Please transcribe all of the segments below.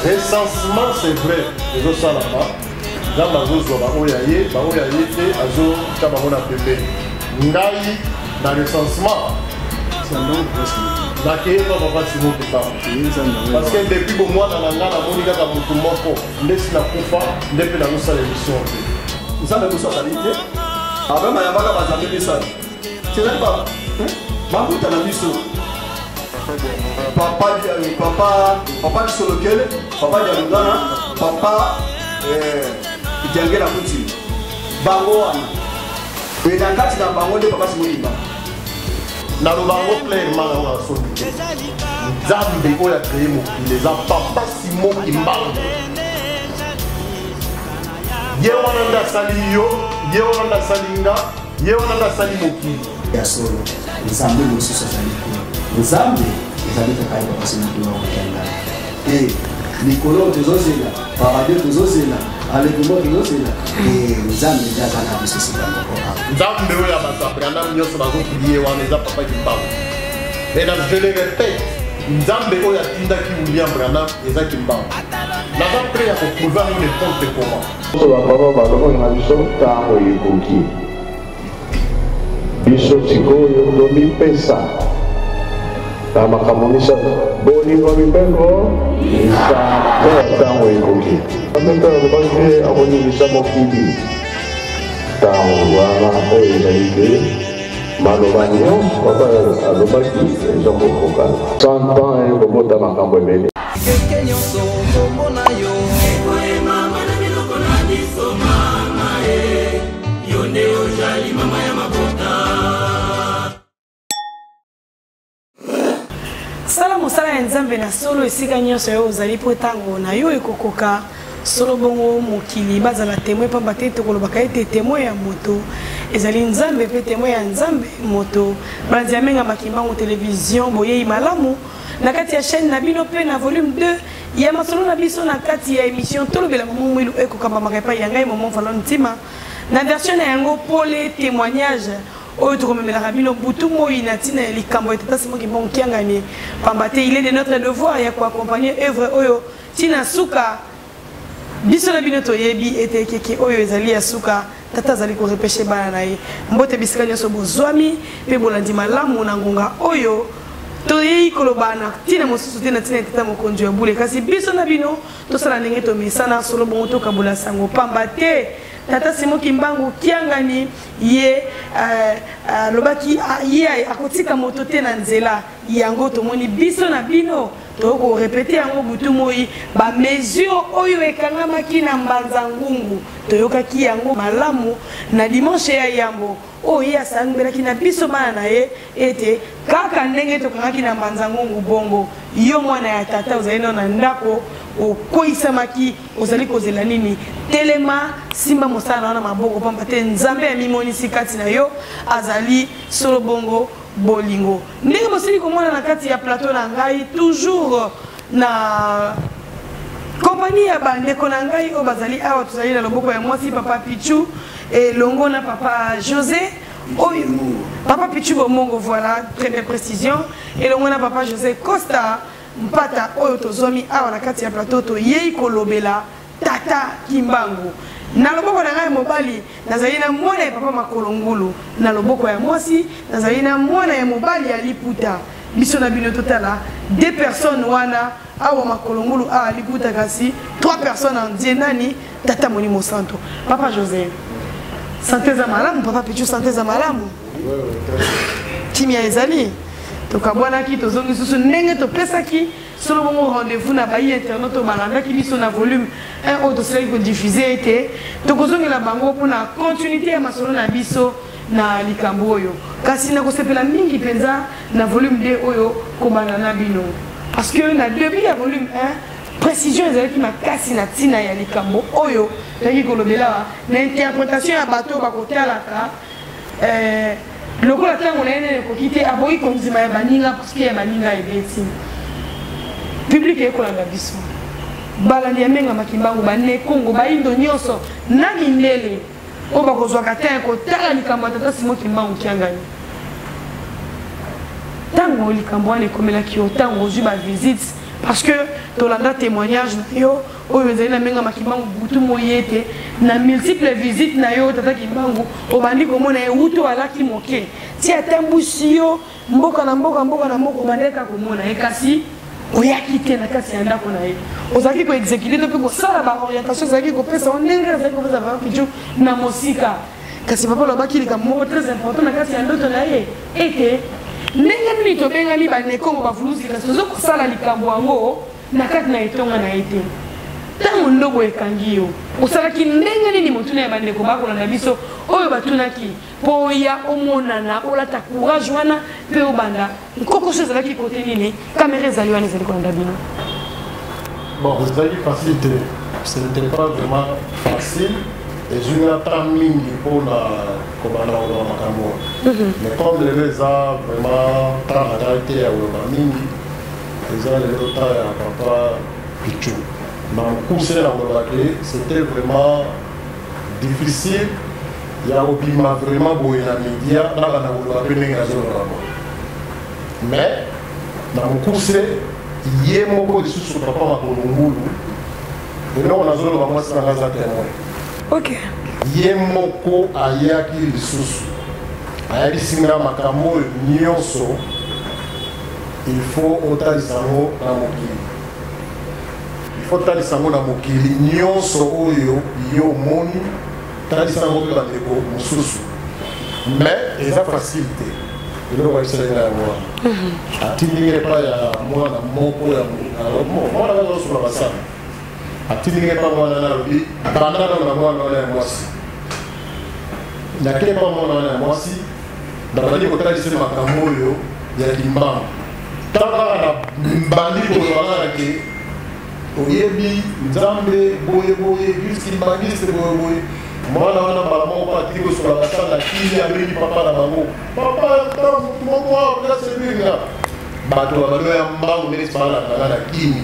Recensement c'est vrai ezosalama, Nzambe azozwa baoyo ya ye, baoyo ya ye te azotya bango na pembeni. Ngai na recensement nakeye pa papa Simon Kimbangu parce que depuis bomwana na ngai namoni kaka motu moko nde si nakufa nde mpe nazosala émission te. Nzambe mosusu azali te. Abraham ayambaka bazambe misato. Ezali ba bambuta na biso. Papa papa papa Bisolokele, papa Dialungana, papa eh, Diangela Kuti. Bango wana. E na kati na bango nde papa Simon Kimbangu. Naloba yango clairement nango na soni te. Nzambe oyo acreye mokili eza papa Simon Kimbangu. Ye wana nde asali yo, ye wana nde asali nga, ye wana nde asali mokili. Ya solo, Nzambe mosusu azali te. Nzambe ezali kaka ye papa Simon Kimbangu Kiangani. Te likolo tozozela, paradis tozozela, enlèvement tozozela, te Nzambe nde aza na biso esika moko awa. Nzambe oyo ya bato ya Branham nyonso bazoplie wana eza papa Kimbangu. Et na je le répète, Nzambe oyo atindaki William Branham eza Kimbangu. Naza prêt ya koprouve yango n'importe comment. Biso ba papa balobaki na biso ntango ekoki. Biso sikoyo tomipesa na makambo misato, bolingo, mibeko misato ya ntango ekoki. Nzambe mpe alobaki te akoningisa mokili ntango wana oyo ezali te maloba nyonso papa alobaki eza kokokana. 100 ans ekobota makambo ebele. Keke nyonso kombo na yo ekoyemama na minoko na biso mama e yo nde ozali mama ya mabota. Sala mosala ya Nzambe na solo esika nyonso yo ozali, mpo ntango na yo ekokoka solo bongo mokili bazala temoin, pamba te tokolobaka ete temoin ya moto ezali Nzambe mpe temoin ya Nzambe moto. Balandi ya Menga Makimbangu Television, boyei malamu na kati ya chaîne na bino mpe na volume 2 ya masolo na biso na kati ya émission Tolobela Momo Mwilu ekokambamaka epai ya ngai Momo Falon Ntima na version na yango pole témoignage oyo tokomemelaka bino butu moi na ntina ya likambo ya Tata Simon Kimbangu Kiangani, pamba te il est de notre devoir ya koaccompagner œuvre oyo ntina suka. Biso na bino toyebi ete ekeke oyo ezali ya suka, Tata azali korepeshe bana na ye. Mbote bisika nyonso bozwami mpe bolandi malamu na ngonga oyo toyei koloba na ntina mosusu te na ntina ya Tata Mokonzi ya bule, kasi biso na bino tosala ndenge tomesana solo bongo tokabola sango, pamba te Tata Simon Kimbangu Kiangani ye alobaki uh, uh, ye akotika moto te na nzela. Yango tomoni biso na bino tokoki korepete yango butu moi, bamesure oyo ekangamaki na Mbanza Ngungu toyokaki yango malamu na dimanche ya yambo oyo ye asambelaki na biso bana na ye ete kaka ndenge tokangaki na Mbanza Ngungu, bongo yo mwana ya tata ozali nano na ndako, okweyisamaki, ozali kozela nini? Telema, simba mosala na yo na maboko, pamba te Nzambe amimonisi kati na yo, azali solo bongo bolingo. Ndenge bosili komona na kati ya plateau na ngai, toujours na kompani ya bandeko na ngai oyo bazali awa, tozali na loboko ya mwasi papa Pichu elongo na papa José oyo papa Pichu Bomongo, voilà, très belle précision, elongo na papa José Costa Mpata oyo tozwami awa na kati ya plateau, toyei kolobela Tata Kimbangu. Na loboko na ngai ya mobali nazali na mwana ya papa Makolo Ngulu, na loboko ya mwasi nazali na mwana ya mobali ya liputa. Biso na bino totala deux personnes wana awa, Makolo Ngulu awa liputa, kasi trois personnes en Dieu. Nani? Tata Molimo Santo. Papa José, santé eza malamu? Papa Pichu, santé eza malamu? Kimia ezali? Tokabwanaki, tozongi susu ndenge topesaki solo bongo rendez-vous na bayi internaute oyo balandaki biso na volume 1 oyo tosilaki kodiffuze, ete tokozongela bango mpona continuité ya masolo na biso na likambo oyo. Kasi nakosepela mingi mpenza na volume 2 oyo kobanda na bino, parce que na début ya volume 1 précision ezalaki makasi na ntina ya likambo oyo toyaki kolobela na interprétation ya bato oyo bakotalaka eh, lokola ntango na ye nene ekoki te, aboyi kondima ya baninga parceke ya baninga ebeti publike ekolanda biso. Balandi ya Menga Makimbangu, Banekongo, Bayindo nyonso na mindele oyo bakozwaka te ya kotala likambo ya Tata Simon Kimbangu Kiangani, ntango likambo wana ekomelaki yo, ntango ozwi bavisite. Parce que tolanda témoignage na yo oyo ezali na menga Kimbangu butu moye ete na multiple visite na yo tata Kimbangu obandi komona ye wuto alaki moke ti atambusi yo mboka na mboka mboka na mboka obandaki kaka komona ye kasi oyaki te na kati ya ndako na ye ozalaki koexécute to mpe kosala baorientation ezalaki kopesa yo ndenge azalaki kopesa papa Pichu na mosika. Kasi papa alobaki likambo moko très important na kati ya ndoto na ye ete ndenge nini tobengami banekongo bavuluzi kasi tozo kosala likambo yango na kati na etonga na ye te. Ntango ndobo ekangi yo osalaki ndenge nini? Motuna ya bandeko bakolanda biso oyo batunaki mpo oya omonana olata courage wana mpe obanda nkokoso ezalaki kote nini? Kamera ezali wana ezali kolanda bino. Bon, ezalaki facile te, ce n'était pas vraiment facile. Ezwi nga temps mingi mpona kobanda koloba makambo wana, mais comme lelo eza vraiment temps na ngai te ya koloba mingi, eza lelo temps ya papa Pichu. Na mokuse na koloba ke c'était vraiment difficile ya kobima vraiment boye na média, nabanda koloba mpe ndenge nazoloba boye. Mais na mokuse, ye moko lisusu papa Makolo Ngulu, eloko nazoloba, mwasi na nga aza témoin. Ye moko ayaki lisusu ayebisi nga makambo oyo nyonso, il faut otalisa yango na mokili, il faut otalisa yango na mokili nyonso oyo yo omoni, talisa yango mpe bandeko mosusu. Mais eza facile te. Eloko ayebisaki nga yango wana, atindi ngai epai ya mwana moko ya mwana kaka osola basala, atindi ngai epai mwana wana, alobi banda nano na mwana wana ya mwasi. Nakei epai mwana wana ya mwasi, nabandi kotalisa makambo oyo ya Kimbangu. Ntango kaka na bandi koloba kaka ke oyebi Nzambe boyeboye, église kimbangiste boyeboye, mwana wana mbala moko atiki kosola basala kili, abengi papa na bango: "Papa, ta motu moko awa place nga." Bato babando ya mbangu ndenge balanda nga na kini.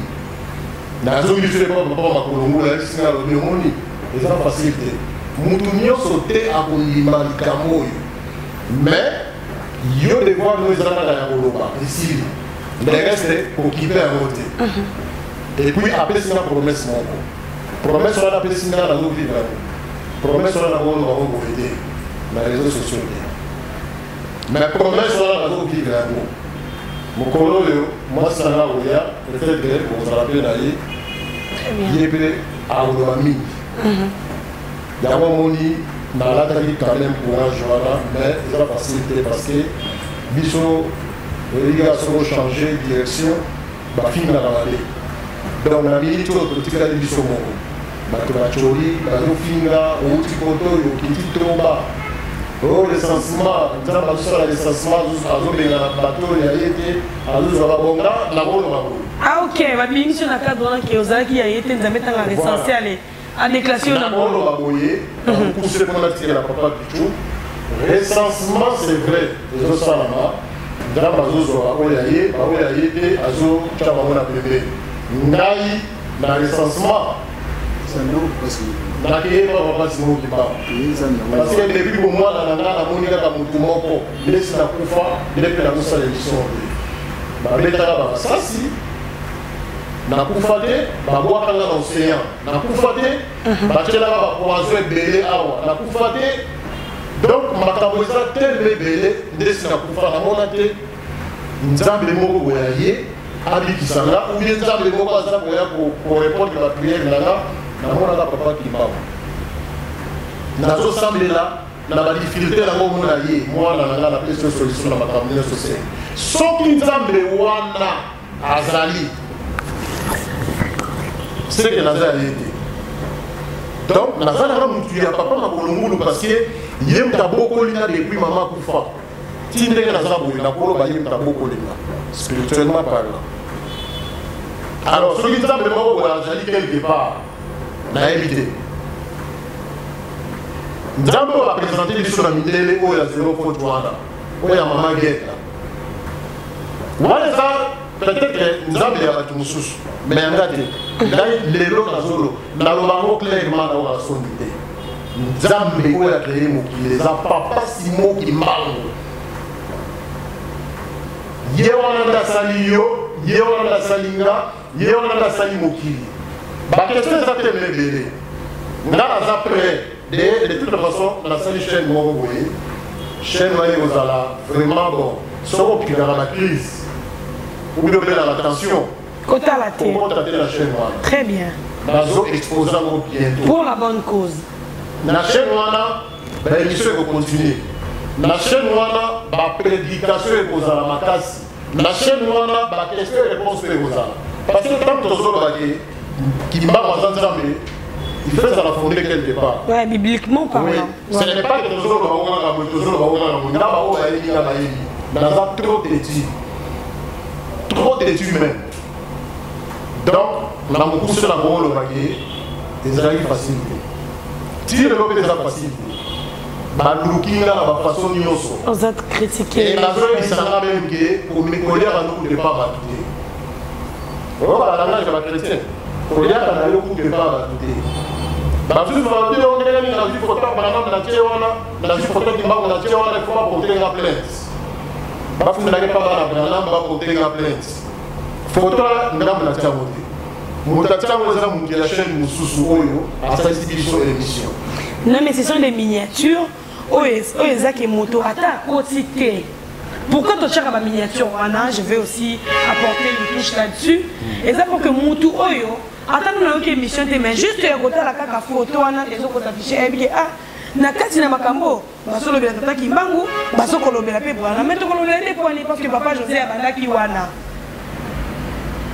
Nazongi biso epa papa Makolo Ngulu, ayebisi nga, alobi: "Omoni, eza facile te, mutu nyonso te akondima likambo oyo, mais yo devoir no eza kaka ya koloba, esili, le reste kokipe yango te." Et puis apesi nga promesse moko. Promesse wana apesi nga, nazovivre yango. Promesse wana nakoloba yango boye te na réseau sociaux te, mais promesse wana nazovivre yango. Mokolo oyo mwasi na nga akoya, peut-être bokozala mpe na ye, ye mpe akoloba mingi. Yango omoni nalataki quand même courage wana, mais eza facile te, parce que biso oyebi kaka soki ochange direction, bafingaka mabe. Donc na miniti oyo totikali biso moko, bato bacoli, bazofinga, outi koto oyo okiti toba oyo recensement, Nzambe azosala recensement, azobengana bato oyo ya ye te, azozwa babonga. Nakoloba boye. Ah ok, babimisi yo na cadre wana ke ozalaki ya ye te, Nzambe ntango arecense ale adéclaration yo na Nakoloba boye, mokuse, mpona tikela papa Pichu. Recensement, c'est vrai, ezosalama. Nzambe azozwa baoyo ya ye, baoyo ya ye te azotya bango na pembeni. Ngai na recensement nakeyeba papa Simon Kimbangu, parce que depuis bomwana na ngai namoni kaka motu moko ndesi nakufa nde mpe nazosala émission. Babetaka bamasasi, nakufa te. Babwakanga na océan, nakufa te. Batielaka bapoison ebele awa, nakufa te. Donc makambo eza telema ebele ndesi nakufa, namona te Nzambe moko boya ye abikisa nga ou bien Nzambe moko aza koya korépondre baprière na nga. Namonaka papa Kimbangu, nazosambela na badifficulté nango, omona ye: "Mwana na nga, napesi yo solution na makambo nyonso." Se soki Nzambe wana azali, seke naza ya ye te. Donc naza nanga mutu ya papa Makolo Ngulu, parce que ye moto abokoli nga depuis mama akufa ti ndenge naza boye. Nakoloba ye moto abokoli nga spirituellement parlant. Alors soki Nzambe moko boye azali quelque part, nayebi te. Nzambe oyo baprésente biso na mindele, oyo ya zéro faute wana, oyo ya mama Geta wana, eza peut-être Nzambe ya bato mosusu, mais yanga te. Ngai lelo nazolo naloba yango clairement, naoka soni te. Nzambe oyo acréé mokili eza papa Simon Kimbangu. Ye wana nde asali yo, ye wana nde asali nga. Ye wana nde asali mokili. Ba question eza tellement ebele. Nga naza prêt. De, de toute façon, nasali chaîne moko boye. Chaîne wana ekozala vraiment bon. Soki okitaka ba crise ou bien obelaka tension, Kotala te. Kokota te na chaîne wana. Très bien. Nazo exposer yango bientôt. Pour la bonne cause. Na chaîne wana ba émission ekocontinue. Na chaîne wana ba prédication ekozala makasi. Na chaîne wana ba question et réponse mpe ekozala. Parce que ntango tozoloba ke Kimbangu aza Nzambe, il faut ezala fondé quelque part. Ouais, bibliquement parlant. Oui. Ce n'est pas que tozoloba ngo kaka boye, tozoloba ngo kaka boye. Nga baoyo bayebi nga bayebi. Naza trop têtu. Trop têtu même. Donc, na mokuse na koloba ke ezalaki facile te. Ti lelo mpe eza facile te. Baluki nga na bafaçon nyonso. Oza critiqué. E nazoyebisa nga meme ke koliaka no kutu epa bato te. Oyo balangage ya bachrétien, koliaka na yo kutu epa bato te. Basusu balobi yo ndenge nini nazwi foto ya Branham na tie wana, nazwi foto ya Kimbangu na tie wana, il faut baporte nga plainte. Bafundaki epa bana Branham, baporte nga plainte. Foto ngambo na tiango te. Moto atiango eza moto ya chaîne mosusu oyo asalisi biso émission. Non mais ce sont des miniatures oyo oyo ezaki moto ata akoti te. Pourquoi totiaka ba miniature wana? Je vais aussi apporter une touche là-dessus. Eza pour que mutu oyo ata nanu nayoki émission te, mais juste ya kotala kaka photo wana ezokosafishe, ayebi ke ah, na kati na makambo bazolobela tata Kimbangu, bazokolobela mpe Bwana, mais tokolobela nde pwani parce que papa José abandaki wana.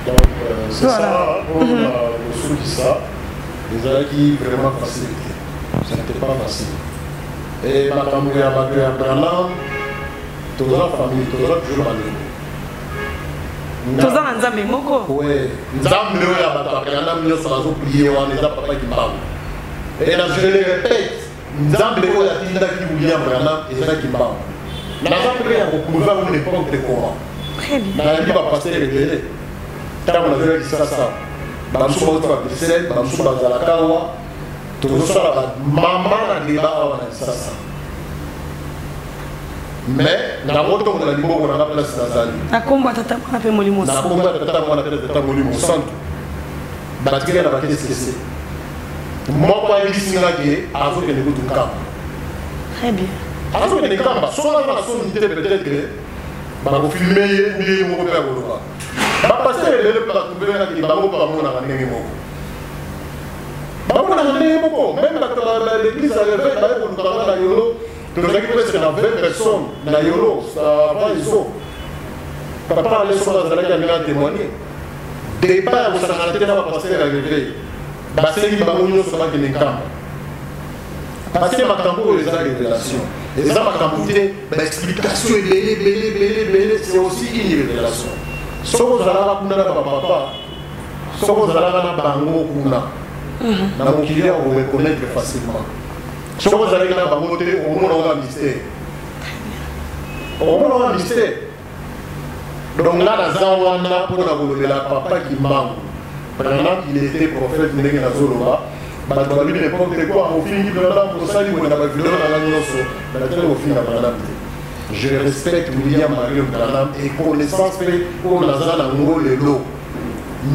Donc euh, c'est voilà. Ça pour kosukisa ezalaki vraiment facile te, ce n'était pas facile. Et makambo ya bato ya Branham, toza famille, toza toujours bandeko. Toza na Nzambe moko. Ouais, Nzambe oyo ya bato ya Branham nyonso bazoprie wana eza papa Kimbangu. Et na je le répète, Nzambe oyo atindaki William Branham eza Kimbangu. Naza prêt ya koprouve yango n'importe comment. Très bien. Nayebi bapaster ebele ntango nazalaki Kisasa, bamosusu bauti ba Bruxelles, bamosusu bazalaka awa, tozosala bamama na deba awa na Kisasa. Mais nakotombola liboko na nga place nazali. Na kombo ya Tata, Mwana mpe Molimo. Na kombo ya Tata, Mwana mpe Tata Molimo Santu. Batikali na bakeskese. Moko ayebisi nga ke azokende kutu Nkamba. Très bien. Azokende Nkamba, soki aza na soni te, peut-être bakofilme ye ubie ye moko mpe akoloba. Bapaster ebele mpe batubengaki bango mpe bamonaka ndenge moko. Bamonaka ndenge moko, même bato ya l'église ya réveil baye koluka nga na Yolo, tozalaki presque na 20 personnes na Yolo, avant Ezo. Papa Ale soki azalaki alinga témoigner. Débat ya kosangana te na bapaster ya réveil. Basengi bango nyonso bakende Nkamba. Parce que makambo oyo eza révélation. Eza makambo te, ba explication ebele ebele ebele ebele, c'est aussi une révélation. Soki ozalaka kuna na bapapa, soki ozalaka na bango kuna na mokili ya koreconnaître facilement. Soki ozalaki na bango te, okomona oka mystère. Okomona oka mystère. Donc nga naza wana mpona kolobela papa Kimbangu. Branham, il était prophète ndenge nazoloba. Bato balobi n'importe quoi, ofingi Branham, osali boye na bavideo na nga nyonso, natali kofinga Branham te. Je respecte William Marion Branham et connaissance mpe oyo naza nango lelo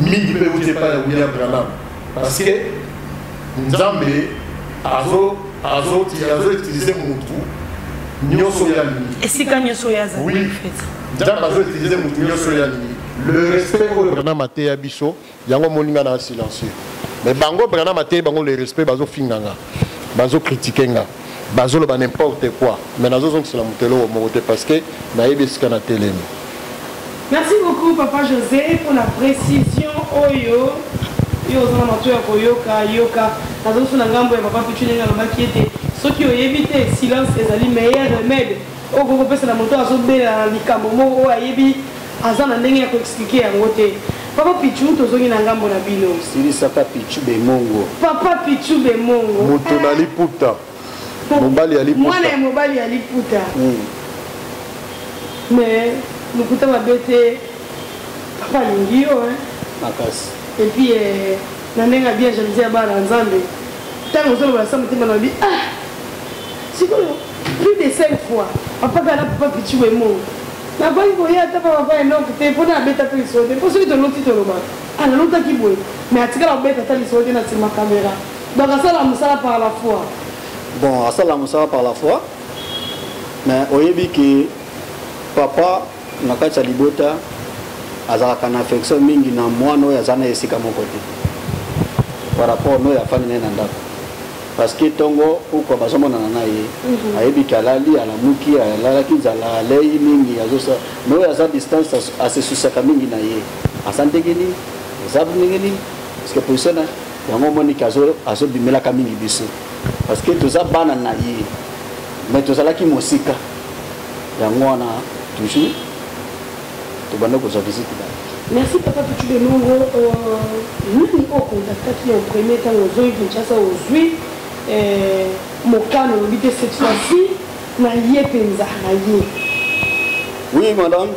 mingi mpe euti epai ya William Branham. Parce que Nzambe azo azo azo utiliser mutu nyonso oyo alingi. Esika nyonso oyo azali. Oui. Nzambe azo utiliser mutu nyonso oyo alingi. Le respect oyo Branham ateya biso, yango omoni nga na silencieux. Mais bango Branham ateyi bango le respect, bazofinga nga, bazocritiquer nga, bazoloba n'importe quoi. Mais nazozongisela moto eloko moko te parce que nayebi esika na telemi. Merci beaucoup papa José pour la précision oyo yo oza na matoyi ya koyoka yoka. Nazosu na ngambo ya papa Pichu ndenge alobaki ete soki oyebi te, silence ezali meilleur remède oyo okoki kopesa na moto azobela na likambo moko oyo ayebi aza na ndenge ya koexplike yango te. Papa Pichu, tozongi na ngambo na bino. Silisaka Pichu Bemongo. Papa Pichu Bemongo. Moto na liputa. Mobali ya liputa. Mwana ya mobali ya liputa. Mais lokuta mabe te, papa alingi yo hein. Makasi. Et puis eh, na ndenge ya bien jalousie ya bana Nzambe. Ntango ozoloba na sa motema na bi ah sikoyo plus de 5 fois papa kaka na papa Pichu Bemongo. Nakoki koya ata pa papa Enoch te mpo na abeta mpe lisolo te mpo soki toloti tolobaka. Ah, nalotaki boye, mais atikala kobeta ata lisolo te na nsima caméra. Donc asala mosala par la foi. Bon, asala mosala par la foi, mais oyebi ke papa na kati ya libota azalaka na affection mingi na mwana oyo aza na esika moko te par rapport na oyo afandi na ye na ndako, parce que ntongo pokwa bazomonana na ye, ayebi ke alali, alamuki, alalaki nzala, alei mingi, azosa. Mais oyo aza distance, asesusaka mingi na ye, aza ndenge nini, eza ndenge nini, parce que position na yango omoni ke azobimelaka mingi biso, parce que toza bana na ye, mais tozalaki mosika. Yango wana toujours tobanda kozwa visite na ye. Merci papa Pichu de Longo. Nani oyo contactaki en premier ntango ozongi Kinshasa, ozwi mokano, olobi te cette fois-ci na ye mpenza na ye? Oui madame,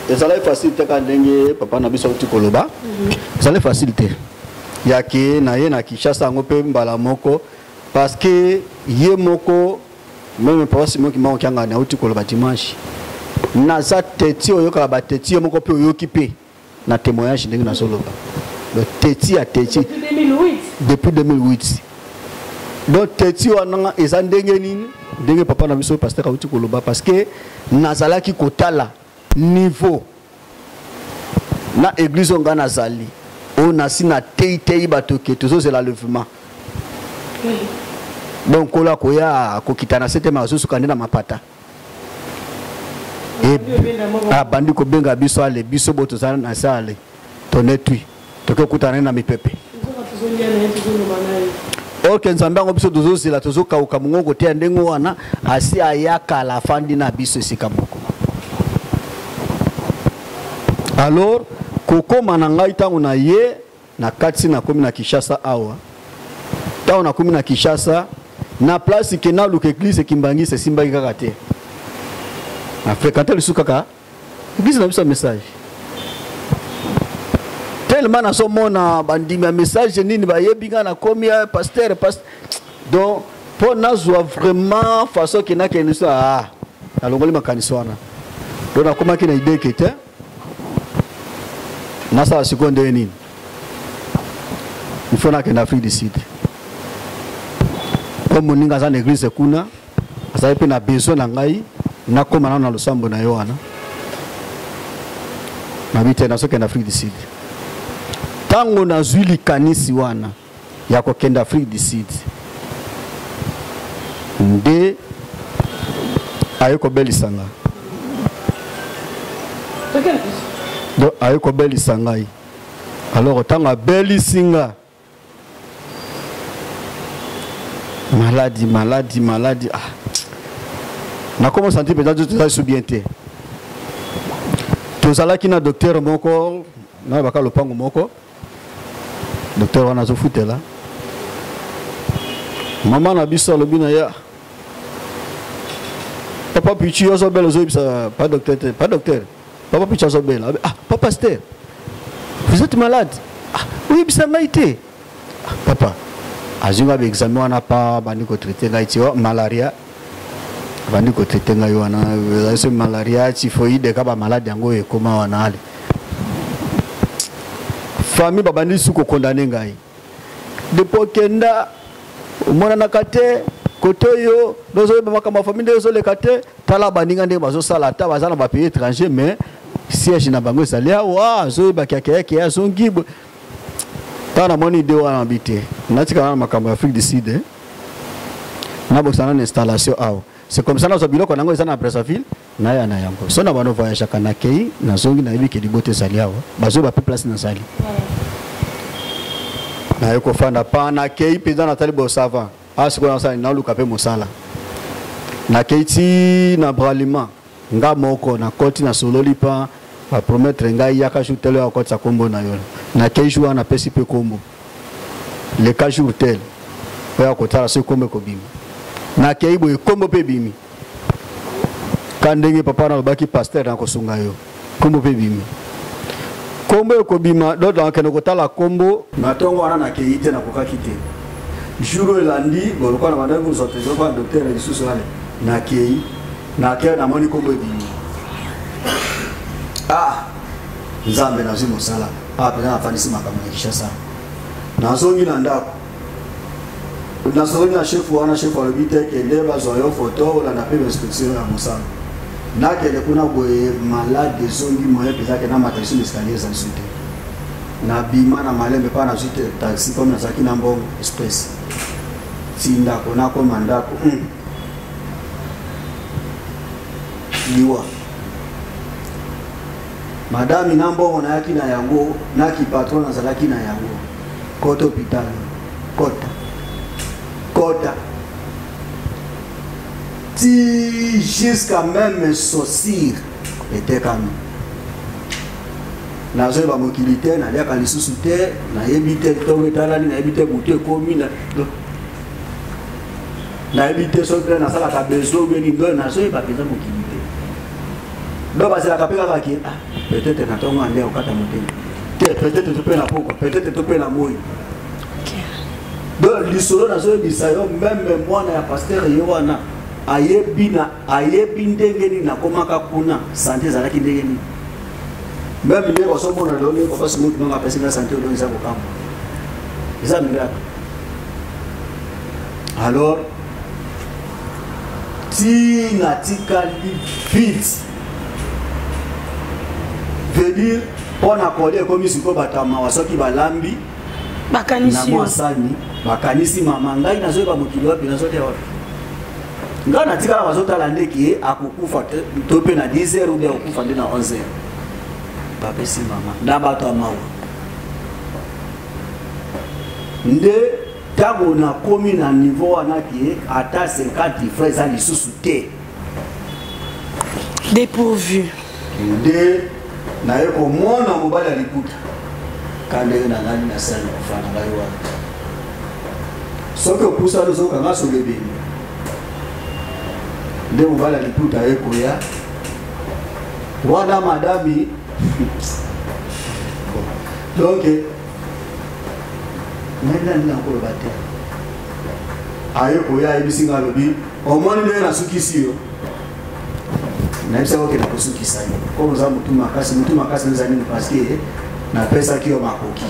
ezalaki facile te, kaka ndenge papa na biso auti koloba. Ezalaki facile te ya ke na ye na Kinshasa yango mpe mbala moko, parce que ye moko même papa Simon Kimbangu Kiangani auti koloba dimanche, naza teti, oyokaka bateti yo moko mpe oyoki mpe na témoignage ndenge nazoloba. Donc teti ya teti. Depuis 2008. Depuis 2008. Donc teti wana eza ndenge nini, ndenge papa na biso pasteur auti koloba, parce que nazalaki kotala niveau na église oyo ngai nazali, oyo nasi na teitei bato ke tozozela levement. Donc nkolo akoya akokita na se te, ma azosuka nde na mapata. Abandi kobenga biso, ale biso bo tozala na se, ale tonetwi, toke kokutana na mipepe. Orke Nzambe yango biso tozozela, tozokauka mongo koteya ndenge wana, asi ayakala, afandi na biso esika moko. Alors kokóma na ngai ntango na ye na kati, nakomi na Kinshasa awa. Ntango nakomi na Kinshasa, na place ke naluka église Kimbangisi, esimbaki kaka te. Na fréquente lisusu kaka église na biso ya message, tellement nazomona bandimi ya message nini bayebi ngai, nakomi pasteur, pasteur. Donc mpo nazwa vraiment façon ke nakende so, ah, nalongoli makanisi wana. Donc nakomaki na idée ke te, nasala sikoyo ndenge nini? Il faut nakende Afrique du Sud, comme moninga aza na église kuna, azali mpe na besoin na ngai, nakóma nano na losambo na ye wana. Nabi te, nazokende Afrique du Sud. Ntango nazwi likanisi wana ya kokende Afrique du Sud, nde aye kobelisa nga. Donc aye kobelisa ngai. Alors ntango abelisi nga, maladi, maladi, maladi, ah, nakoma sentir mpenza nzoto eza lisusu bien te. Tozalaki na docteur moko nayebaka lopango moko, docteur wana azofutela mama na biso. Alobi na ye: "Papa Pichu azobela." Ozoyebisa pa docteur te, pa docteur, papa Pichu azobela. Ah, papa pasteur, vous êtes malade? Ah, oyebisa ngai te. Ah, papa azwi ngai baexamen wana, pa bandi kotraite ngai ti malaria, bandi kotraite ngai wana, ezali so malaria, typhoïde, ka bamaladi yango oyo ekóma wana. Ale, famille babandi su kokondane ngai depuis okenda, omonanaka te kote oyo, nozoyeba makambo ya famille ndenge ezoleka te. Tala baninga ndenge bazosala, ata baza na bapays étranger, mais siège na bango ezali awa, azoyebaki akeyaki, azongi. Ntango namoni ide wana, nabi te, natikala na makambo ya Afrique du Sud, nabosana na installation awa. C'est comme ça nazwa biloko nango eza na Brazzaville, naya na yango. So na bano voyageaka, nakei, nazongi, nayebi ke libota ezali awa, bazoyeba mpe place nazali. Naye kofanda pa, nakei mpenza, natali bosava a sikoyo nasala, naluka mpe mosala. Nakei ti na Bralima, nga moko nakoti, nasololi mpa bapromettre ngai: "Yaka jour tel oyo akotisa nkombo na yo." Nakei jour wana, napesi mpe nkombo leka jour tel oyo akotala soki nkombo ekobima. Nakei boye, nkombo mpe ebimi ka ndenge papa nalobaki: "Pasteur, nakosunga yo." Nkombo mpe ebimi, nkombo ekobima. Donc nakende kotala nkombo na ntongo wana, nakei te, nakokaki te. Jour oyo elandi, lokola na bandaki kozwa tozwa docteur lisusu, ale nakei, nakei, namoni nkombo ebimi. Ah, Nzambe, nazwi mosala. Awa mpenza nafandisi makambo na Kinshasa. Nazongi na ndako, nasololi na chef wana. Chef alobi te, kende bazwa yo foto, olanda mpe bainstruction ya mosala. Nakende kuna boye, malade ezongi, moyen mpenza ke namata lisu na escalier eza lisu te. Nabima na malembe mpa nazwi te taxi, comme nazalaki na mbongo express ti ndako. Nakoma ndako, liwa madami na mbongo nayaki na yango, naki patron nazalaki na yango, kota hôpital, kota kota ti jusqu'à même saucire etekami. Nazoyeba mokili te, naliaka lisusu te, nayebi te ntongo etalani, nayebi te butu ekomi, nayebi te soki mpe nasalaka besoin ou bien nini. Donc nazoyeba mpenza mokili te. Donc bazelaka mpe kaka ke ah, peut-être na ntongo ande okata motema te, peut-être to mpe na pokwa, peut-être to mpe na moi. Donc lisolo nazoyebisa yo, même mwana ya pasteur ye wana ayebi na ayebi ndenge nini nakomaka kuna, santé ezalaki ndenge nini. Même ndenge bazomona lelo, ndenge papa Simon Kimbangu apesi nga santé oyo, eza kokamwa, eza miracle. Alors ti natikali vide, veut dire mpo na kolia ekomi sikoyo bato ya mawa. Soki balambi na bakanisi mwa yo sani, bakanisi mama. Ngai nazoyeba mokili wapi, nazolia wapi? Ngai natikala, bazotala ndeke akokufa to mpe na 10 heures ou bien akokufa nde na 11 heures. Bapesi mama na bato ya mawa. Nde ntango nakomi na niveau wana ke ata 50 francs eza lisusu te, dépourvu, nde naye komona mobali ya liputa ka ndenge nalali na sale na kufa na ngai wana. Soki opusani, ozokanga solo ebemi. Nde mobali ya liputa aye koya wana, madami. Donc ngai nani nakoloba te. Aye koya, ayebisi ngai, alobi: "Omoni ndenge nasukisi yo? Nayebisaki okenda kosukisa yo komo oza motu makasi. Motu makasi eza nini? Parce que napesaki yo makoki.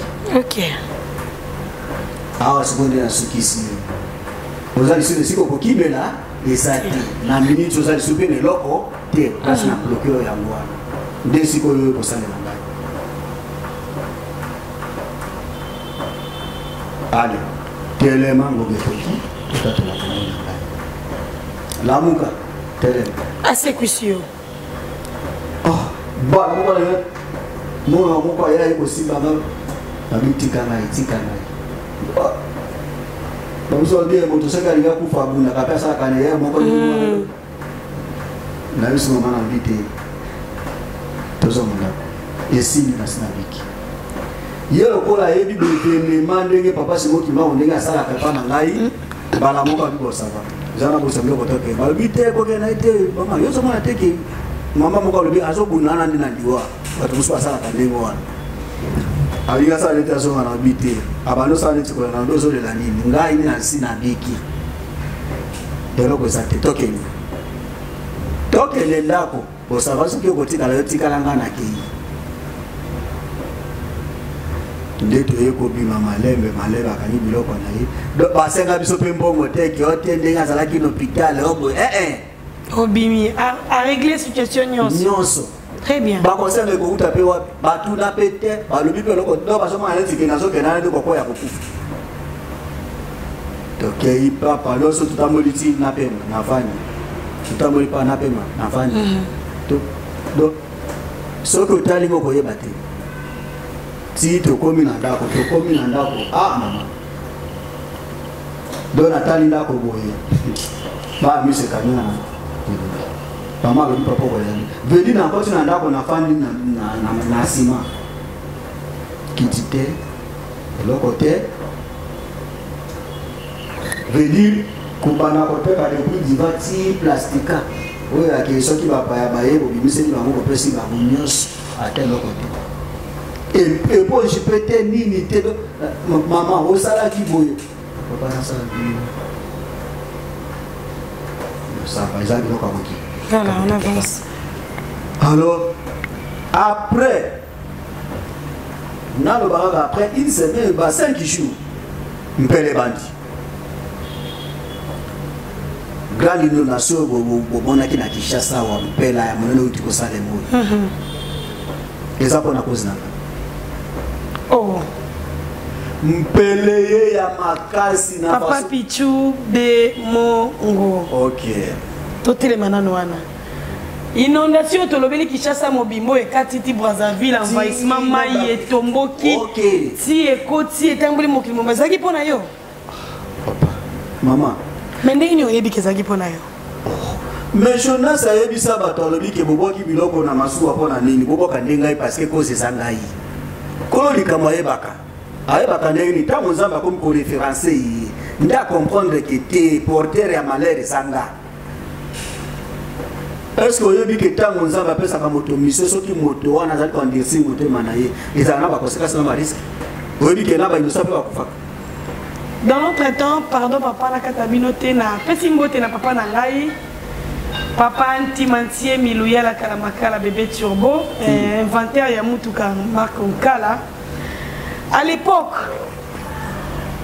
Awa sikoyo nde nasukisi yo, oza lisusu esika okokimela eza te. Na minute oza lisusu mpe na eloko te, place na bloquer oyo. Yango wana nde sikoyo oyo kosalela ngai. Ale, telema, ngonga ekoki, totatola kombo na ngai. Lamuka, telema." Asekwisi yo. Oh, bana moko na ye, mwana moko ayaki kosimba nga, nabi: "Tika ngai, tika ngai." Bamosusu babi moto soki alingi akufa, abundaka mpe asalaka na ye moko. Nayebisi mama na bi te, tozonga ndako, esili, nasi nabiki. Ye lokola ayebi bevenema ndenge papa Simon Kimbangu ndenge asalaka epa na ngai, mbala moko abi: "Bosava eza na bosa biloko toke." Balobi te, kokende na ye te. Mama, yo ozomona te ke mama moko alobi azobunda wana nde na liwa. Bato mosusu basalaka ndenge wana, alingi asala neti azonga na bi te, abandi osala neti kolela na ndo. "Ozolela nini? Ngai nasi nabiki, eloko eza te. Tokende, tokende ndako. Bosava, soki okotikala, yo tikala, ngai nakei." Nde toye kobima malembe malembe, akangi biloko na ye. Donc basenga biso mpe mbongo te ke o te ndenge azalaki na hôpital o boye, eh. Obimi, arégler situation nyonso. Nyonso. Très bien. Baconseil ekouta mpe wapi? Batuna mpe te, balobi mpe eloko. Donc bazomona neti ke nazokenda nde kokoya kokufa. Tokei papa nyonso, totamboli ti napema, navandi, totamboli pa napema, navandi. Donc soki otali ngo, koyeba te ti tokomi na ndako. Tokomi na ndako, ah mama, donc natali ndako boye, baa miso ekangi na mama. Alobi: "Papa, koyani veli." Nakoti na ndako, nafandi na nsima kiti te, eloko te. Veut dire kobanda koteka depuis diva ti plastika oyo akei, soki bapaya baye, bobimiseli bango, bopesi bango nyonso, ata eloko te, éponge mpe te, nini te. "Mama, osalaki boye." "Papa, nasala bino sava, eza biloko ya mokili." Voilà, on avance. Alors après Naloba kaka après une semaine ba 5 jours mpele ebandi. Grande inondation bomonaki na Kinshasa awa, mpela ya monene euti kosalema oyo. Eza mpona cause na nga. Oh. Mpele ye ya makasi na Papa Pichu de Mongo. Ok. Totelema nano wana. Inondation tolobeli Kinshasa mobimbo ekati ti Brazzaville, envahissement mai etomboki. Okay. Ti ekoti etamboli mokili mobimba ezalaki mpo na yo. Papa, mama. Mais ndenge nini oyebi ke ezalaki mpo na yo? Mais Jonas ayebisa bato, alobi ke bobwaki biloko na masuwa mpo na nini? Bobwaka nde ngai parce que cause eza ngai. Kolo likambo ayebaka. Ayebaka ndenge nini ntango Nzambe akomi koreferense ye nde acomprendre ke te porteur ya malheur eza nga. Est-ce que oyebi ke ntango Nzambe apesaka moto mission, soki moto wana azali koendurcir motema na ye, ezala na baconséquence na barisque? Oyebi ke na bainosa mpe bakufaka? Dans notre temps, pardon papa na kata bino te, na pesi mbote na papa na ngai papa Ntimantie Miluyala Kalamakala bébé turbo, inventaire ya mutuka Marc Nkala. À l'époque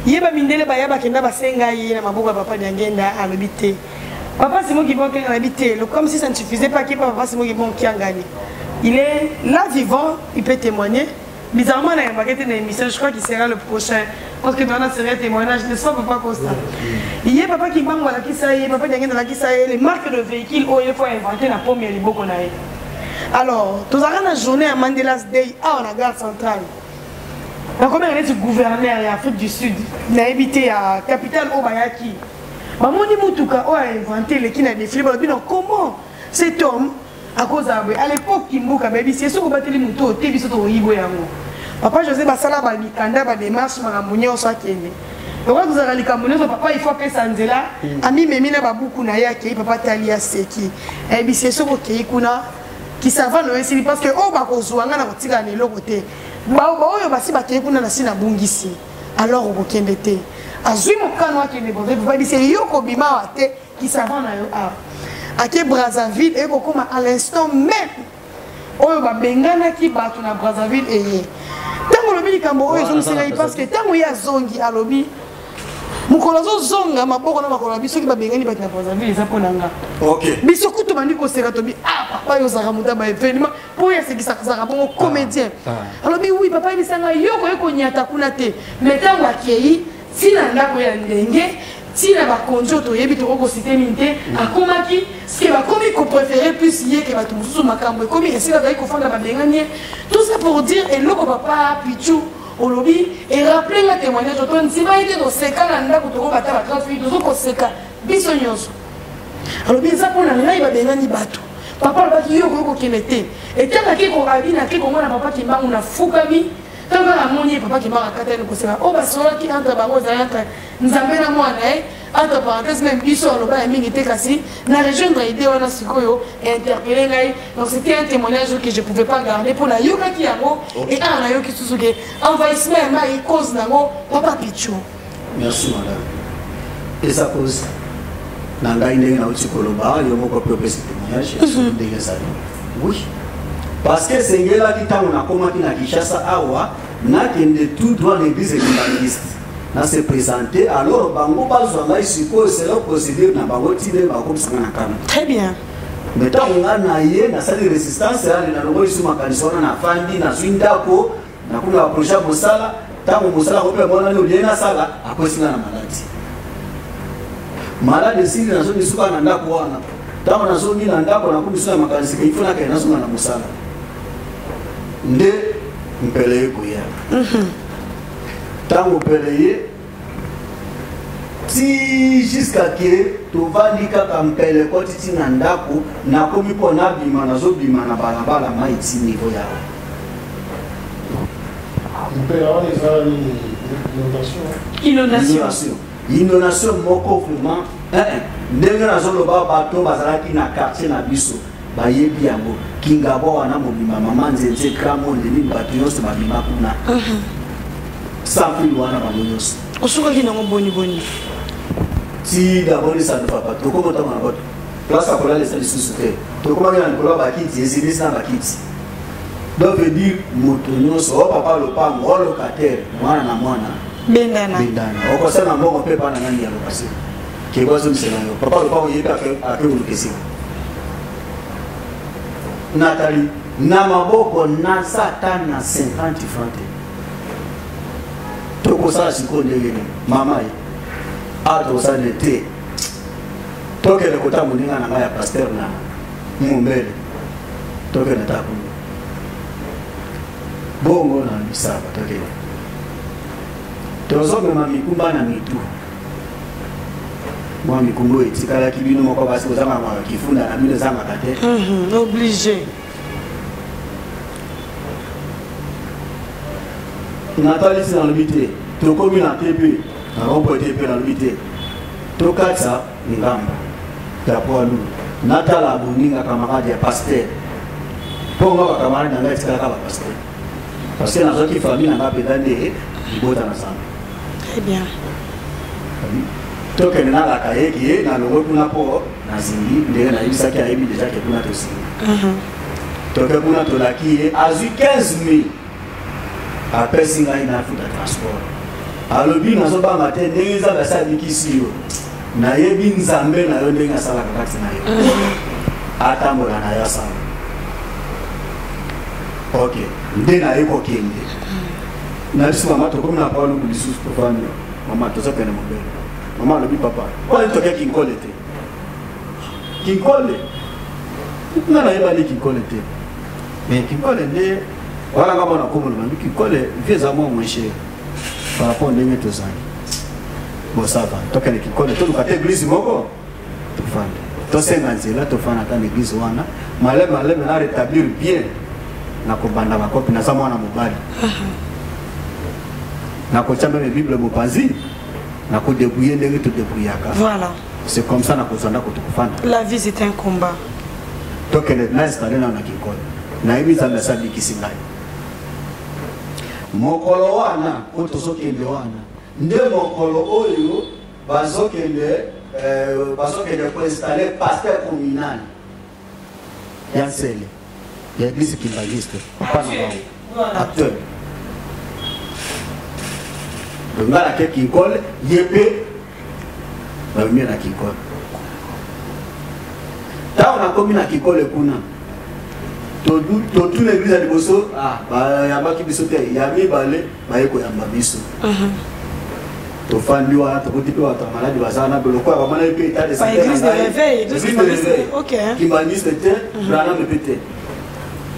ye ba mindele baya bakenda basenga ye na maboko ya papa Diangenda, alobi te papa Simon Kimbangu Kiangani alobi te, comme si ça ne suffisait pas que papa Simon Kimbangu Kiangani, il est là vivant, il peut témoigner. Bizarrement, na yambaki te na émission, je crois qu'il sera le prochain parce que dans serait témoignage, n'est-ce pas papa Costa? Ye papa Kimbangu alakisa ye, papa Diangenda alakisa ye les marques de véhicules oyo il faut inventer na pomme ya liboko na ye. Alors tozalaka na journée ya Mandela's Day awa na gare centrale, nakomeka neti gouverneur ya Afrique du Sud, nayebi te ya capitale oyo bayaki, bamoni mutuka oyo ainvente eleki na défilé, balobi non, comment cet homme akozala boye? À l'époque Kimbuka bayebisi ye soki obateli motu oyo te, biso tokoyibo yango. Papa José basala bamikanda, badémarche, makambo nyonso, akende lokola tozalaka likambo nyonso papa il faut apesa nzela, amimemi na babuku na ye, akei. Papa tali, aseki, ayebisi ye soki okei kuna kisavane oyo esili, parce que oyo bakozwa nga na kotikala na eloko te, baoyo basi bakei kuna na si nabungisi, alors okokende te. Azwi mokano akende Brazzaville, bayebisi ye yo kobima awa te, kisavane na yo awa. Ake Brazzaville, eye kokóma à l'instant même oyo babenganaki bato na Brazzaville. Eye ntango olobi likambo oyo ezongisela ye, parce que ntango ye azongi, alobi mokolo azozonga maboko na makolo, abi soki babengani bato na Brazzaville eza mpo na nga. Biso kutu bandi koseka, tobi ah papa yo ozalaka moto ya baévénement mpo oyo asekisaka bongo comédien. Alobi oui papa yebisanga yo koye konyata kuna te, mais ntango akei ntina ndako ya ndenge ntina bakonzi oyo toyebi tokoki kosite nini te, akomaki ske bakomi kopréféré plus ye ke bato mosusu. Makambo ekomi esika azali kofanda, babengani ye. Tout ça pour dire eloko papa Pichu olobi erappele nga témoignage to ndima ye te, toseka na ndako, tokobata ba 30 minutes tozokoseka biso nyonso. Alobi eza mpo na ngai babengani bato, papa alobaki yo okoki kokende te. Etangaki abi nake komona papa Kimbangu, nafukami. Ntango kaka amoni ye, papa Kimbangu akatani koseka. Oyo basololaki entre bango ezali entre Nzambe na mwana ye, entre parenthèse même biso aloba ya mingi te, kasi na rejoindre idée wana sikoyo interpellé ngai. Donc c'était un témoignage que je pouvais pas garder mpo nayokaki yango et awa nayoki susu ke envahissement ya mai cause nango papa Pichu. Merci madame, eza cause na ngai ndenge nauti koloba, yo moko mpe opesi témoignage ya soki ndenge ezali. Oui, parce que esengelaki ntango nakomaki na Kinshasa awa, nakende tout droit na église kimbanguiste, na se présenter, alors bango bazwa ngai sikoyo selon procédure na bango ti nde bakomisanga na kano. Très bien. Mais ntango ngai na ye nasali résistance, ale nalongoli su makanisi wana, nafandi, nazwi ndako, nakomi na baprojet ya mosala. Ntango mosala yango mpe emonani olie nasala, akwesi ngai na maladi. Maladi esili, nazongi suka na ndako wana. Ntango nazongi na ndako, nakomi su na makanisi ke ifo nakende nazonga na mosala, nde mpele ekoya. Ntango mpele ye ti jusqu'à ke tovandi kaka, mpele ekoti ti na ndako. Nakomi mpo nabima, nazobima na balabala, mai ti niveau yawa. Mpela wana eza nini? Inondation? Inondation. Inondation moko vraiment ndenge nazoloba, bato bazalaki na quartier na biso bayebi yango, Kingabwa wana mobimba, mama Nzenze, grand monde nini, bato nyonso babima kuna sans fil wana, bango nyonso. Osukaki nango boni boni? Ti d'abord lisano papa, tokoma ntango na bato place ya kolalisa lisusu te, tokomaki na likolo ya bakiti, ezilisi na bakiti. Donc veut dire moto nyonso o papa lopango o locataire mwana na mwana bendana bendana okosala mbongo mpe bana nani ya location kebo azomisela yo papa lopango ye mpe ake koluka esika natali na maboko naza ata na 50 franc te tokosala sikoyo ndenge nini mama ye awa tokosala nde te tokende kota moninga na ngai ya paster na mombele tokende ta kuna bongo na bisaba tokende tozomema mikumba na mitu mwa mikumba oyo etikalaki bino moko basi kozangaka kifunda na bino ezangaka te mhm, oblige natalisi nalobi te tokomi na tp na rompo tp nalobi te tokatisa ngamba ya poids lourd natala boninga camarade ya pasteur mpo nga bacamarade na ngai etikalaka bapasteur parce que nazwaki famille na ngai mpenza nde libota na nzambe très bien tokende nalaka ye ke nalongwe kuna mpo nazingi ndenge nayebisaki ayebi deja ke kuna tozingi mhm. toke kuna tolaki ye azwi 15 000 apesi ngai nafuta transport alobi nazobanga te ndenge nzambe asi abikisi yo nayebi nzambe na yo ndenge asalaka kati na yo atambola na yo asala ok nde naye kokende na biso mama tokomi na paluku lisusu tofandi mama tozokende mobele mama alobi papa kwani toke kinkole te kinkole nga nayebani kinkole te mais kinkole nde wana nga mwana komoloba mbi kinkole vie eza mwa moins cher par rapport ndenge tozali bon ça va tokende kinkole toluka te eglise moko tofanda tosenga nzela tofanda ata na eglise wana maleme maleme na rétablir bien nakobanda bakopi naza mwana mobali nakotya meme bible mopanzi nakodebrouille ndenge todebrouillaka voilà c'est comme ça nakozwa ndako tokofanda la vie c'est un combat tokende na installe nano na kinkole nayebi nzambe asi abikisi ngai mokolo wana oyo tozokende wana nde mokolo oyo bazokende euh, bazokende koinstalle pasteur communal ya nsele ya église kimbanguiste papa na bango acteur donc nga nake kinkole ye mpe bamemi na kinkole ntango nakomi na kinkole kuna totuna eglise ya liboso ah, bayambaki biso te ya mibale baye koyamba biso mhm. tofandi wana tokuti mpe bato ya maladi baza wana lokola bamonaki mpe etat de santékimbaniste te mhm. braname mpe te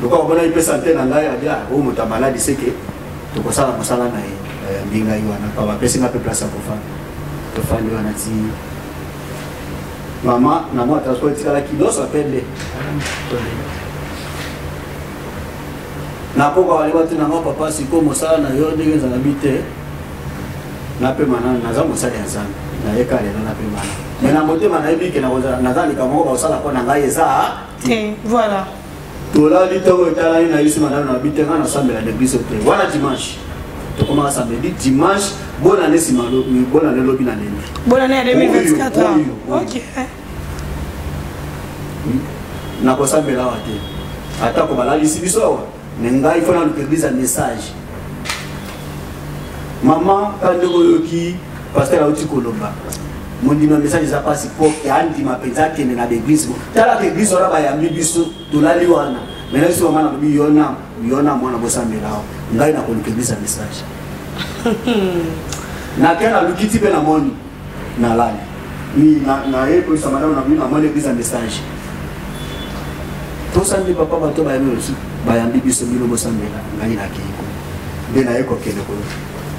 lokola bamonaki mpe sante na ngai abia ah, oyo moto ya maladi seke tokosala mosala na ye bayambi ngai wana pa bapesi ngai mpe place ya kofanda tofandi wana ti mama na mwa transport etikalaki nyonso apende nakoka wale batuna nga papa sikoyo mosala na yo ndenge ezala bi te napema nano naza mosali ya nzambe nayeka lelo napema nano me na motema nayebi ke naza likambo moko bakosala mpo na ngai eza te voilà tolali ntongo etalani na biso madame na bi te ngai nasambela na eglise te wana dimanche tokomaka samedi dimanche bonane nsima bonane lobi na lendi bonane ya 2024 ok nakosambela awa te atako balalisi biso awa me ngai fo naluka eglise ya message mama ka ndenge oyoki paster auti koloba mondimi ya message eza mpasi mpo andima mpenza akende na baeglise talaka eglise wana bayambi biso tolali wana me na biso mama nalobi yona yona mwana bosambela awa ngai nakoluka eglise ya message nake naluki ti mpe namoni nalali naye koyebisa madame na bino namoni eglise ya message tosambeli papa bato bayambi biso bayambi biso bino bosambela ngai nakei kuna nde naye kokende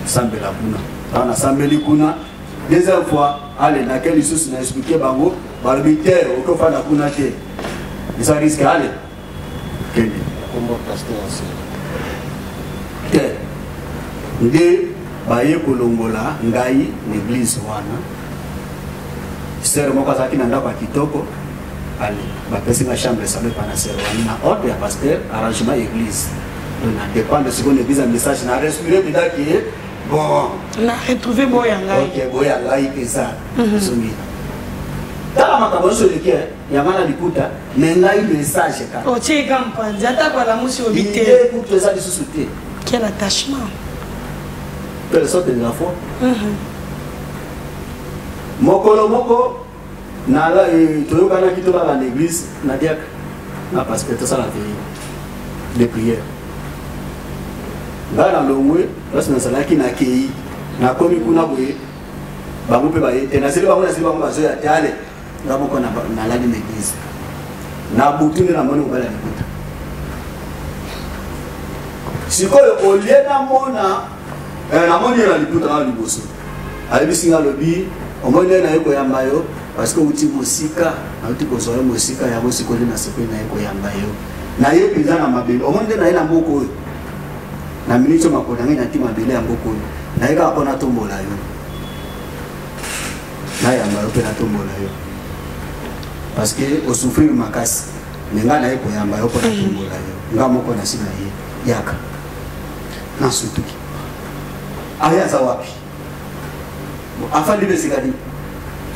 kosambela kuna ntango nasambeli kuna deuxième fois ale nake lisusu na explike bango balobi te okofanda kuna te eza risque ale kende te nde baye kolongola ngai na eglise wana sere moko azalaki na ndako ya kitoko ale bapesi nga chambre salon epa na sere wana na ordre ya pasteur arrangement ya église donc na dépendre sikoyo na église ya message na respire mpenza ke bon na retrouve boya ngai ok boya ngai mpenza mhm. zongi. Tala makambo nyonso eleki eh, ya ngai na liputa, me ngai message kaka. Otie ka mpanzi ata balamusi obi te. Idee kutu eza lisusu te. Quel attachement. Quelle sorte de la foi. Mokolo moko nala eh, toyokanaki tolala na église na diacre na pasteur tosala veille de prière. Ngai nalongwe place nazalaki nakei nakomi kuna boye bango mpe baye te nazeli bango nazeli bango bazoya te ale nga moko nalali na eglise na butu nde namoni mobali ya libuta sikoyo olie namona eh, namoni ye na libuta na liboso ayebisi nga alobi omoni nde naye koyamba yo parce que outi mosika nauti kozwa yo mosika yango sikoyo nde nasepeli naye koyamba yo naye mpenza na mabele omoni nde naye na mboka oyo na miniti oyo makolo na ngai nati mabele ya mboka oyo naye kaka mpo natombola yo nayamba yo mpe natombola yo parce que osouffrir makasi me ngai naye koyamba yo mpo natombola yo ngai moko nasi na ye yaka nasutuki aye aza wapi afandi mpe esika nini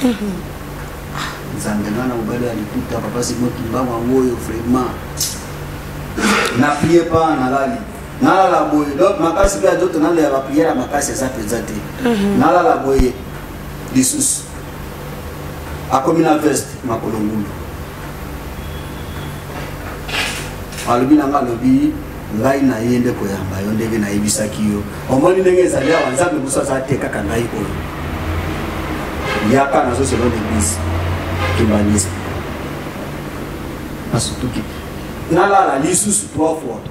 ah, nzambe ngai na mobali ya liputa papa simo kimbangu yango oyo vraiment na prie pa nalali nalala boye donc makasi mpe ya nzoto nalela bapriere ya makasi eza mpenza te mhm. nalala boye lisusu akomi na veste makolo ngulu alobi na ngai alobi ngai na ye nde koyamba yo ndenge nayebisaki yo omoni ndenge ezali awa nzambe mosusu aza te kaka ngai oyo yaka nazoselo na eglise kimbaniste nasutuki nalala lisusu trois fois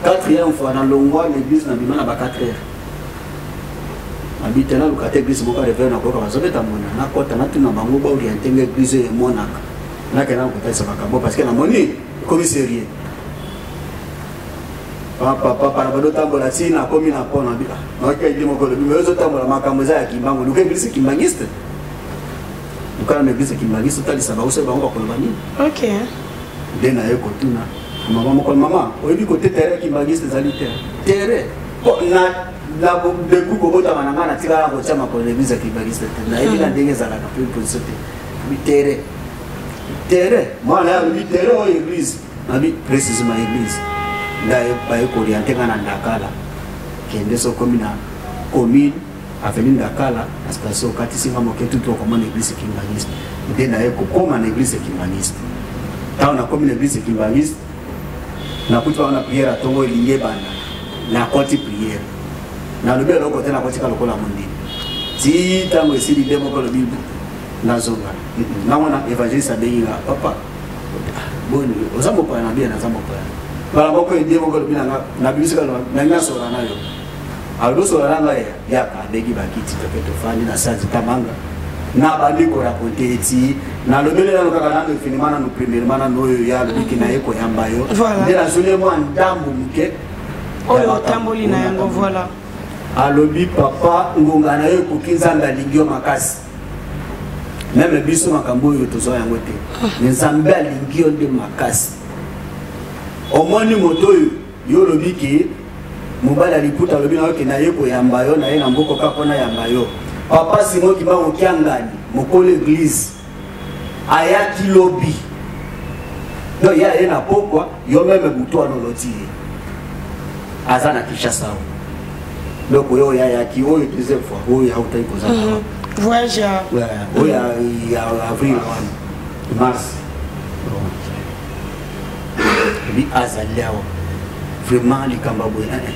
quatrième fois nalongwa na eglise nabima na ba 4 heures nabite naluka te eglise moko reveil nakoyoka bazobeta mbonda nakota natuna bango baoriente nga eglise oyo emonaka nakenda kotalisa makambo parce que namoni ekomi sérieux papa na bado tambola ti nakomi na pona bi nayoki ide moko elobi me ozotambola makambo eza ya kimbangu luka eglise kimbangiste luka na eglise kimbangiste otalisa bango soki bango bakoloba nini nde naye kotuna mama moko mama oyebi kote terrain kimbangiste ezali te terrain po na na depuis kobotama na ngai natikala kotia makolo na eglise ya kimbangiste te nayebi na ndenge ezalaka mpe position te terrain terrain mwana ya alobi terrain oyo eglise nabi précisément église ngai baye kooriente ngai na ndakala kende so okomi na commune avenue ndakala na station okatisi nga moke tutu okomona église kimbanguiste nde naye kokoma na église kimbanguiste ntango nakomi na église kimbanguiste nakuti bango na prière ya ntongo elingi ebanda nakoti prière nalobi eloko te nakotika lokola mondimi ti ntango esili nde moko alobi nazonga namona évangéliste abengi nga papa boni oza mopaya na biye naza mopaya mbala moko edie moko alobi nanga nabimisika nangi nasola na yo alobi osola na ngai yaka abengi bakiti toke tofandi na sanzi kamanga nabandi korakonte eti nalobeli nano kaka nano efinima nano premièrement nano oyo ye alobiki na ye koyamba yo nde nazoli ye mwa ndambo moke oyo otamboli na yango voilà alobi papa ngonga na yo ekoki nzambe alingi yo makasi meme biso makambo oyo tozwa yango te me nzambe alingi yo nde makasi omoni moto oyo yo olobi ke mobali ya liputa alobi na yo ke naye koyamba yo naye na mboko kaka mpo nayamba yo papa simo kimbangu kiangani mokolo eglise ayaki lobi donc ye aye na pokwa yo meme butu wana oloti ye aza na kinshasa awa donc oyo oyo ayaki oyo deuxième fois oyo autaki kozala mhm. voyage ya oyo ya avril wana mars bi azali awa vraiment likambo ya boye eh, eh.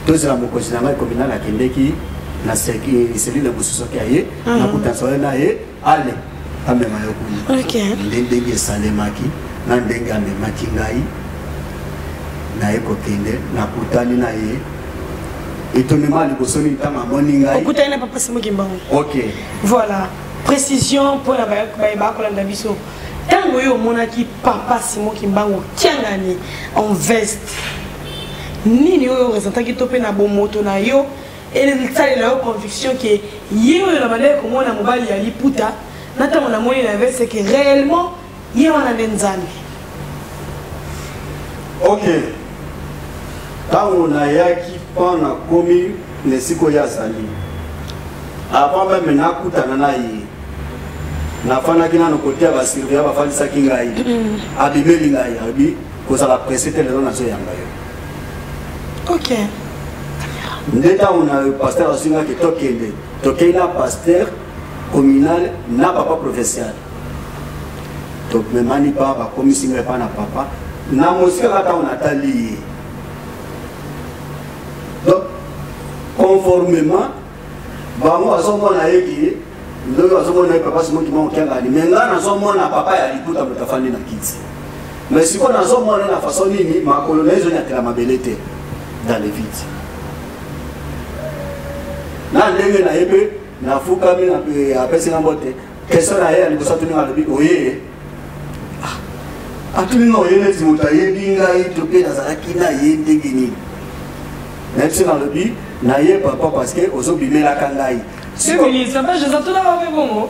tozela mokonzi na ngai kominal akendeki na selile mosusu soki aye mhm. nakutanisa oyo na ye ale amema yo kuna nde ndenge esalemaki na ndenge amemaki ngai naye kokende nakutani na ye etonema liboso nini ntango amoni ngai okutani na papa simo kimbangu ok voilà précision mpo na baye bakolanda biso ntango oyo omonaki papa simo kimbangu kiangani en veste nini oyo oresentaki to mpe na bomoto na yo esalela yo conviction ke ye oyo na bandaki komona mobali ya liputa na ntango namoni na veste ke réellement ye wana nde nzambe ok ntango nayaki mpo nakomi na esika oyo azali avant meme nakutana na ye Nafandaki nano kote ya basurveillant, bafandisaki ngai. Abimeli ngai, alobi kozala presse te, lelo nazoyamba yo. Nde ntango na pasteur asingaki tokende, tokei na pasteur communal na papa provincial, tomemani pa bakomisi ngai pa na papa na mosika. Kaka ntango natali ye, donc conformément bango bazomona ye ke ndenge bazomona ye papa Simon Kimbangu Kiangani, mais ngai nazomona papa ya liputa, moto afandi na kiti. Mais sikoyo nazomona na façon nini makolo na ye ezonyatela mabele te, dans le vide. Na ndenge na ye mpe nafukami, apesi nga mbote. Question na ye ya liboso atuni nga, alobi oye. Atuni nga oye neti moto ayebi ngai to mpe nazalaki na ye ndenge nini. Nayebisi, nalobi na ye: "Papa, parce que ozobimelaka ngai." Papa José atunaka mpe bongo.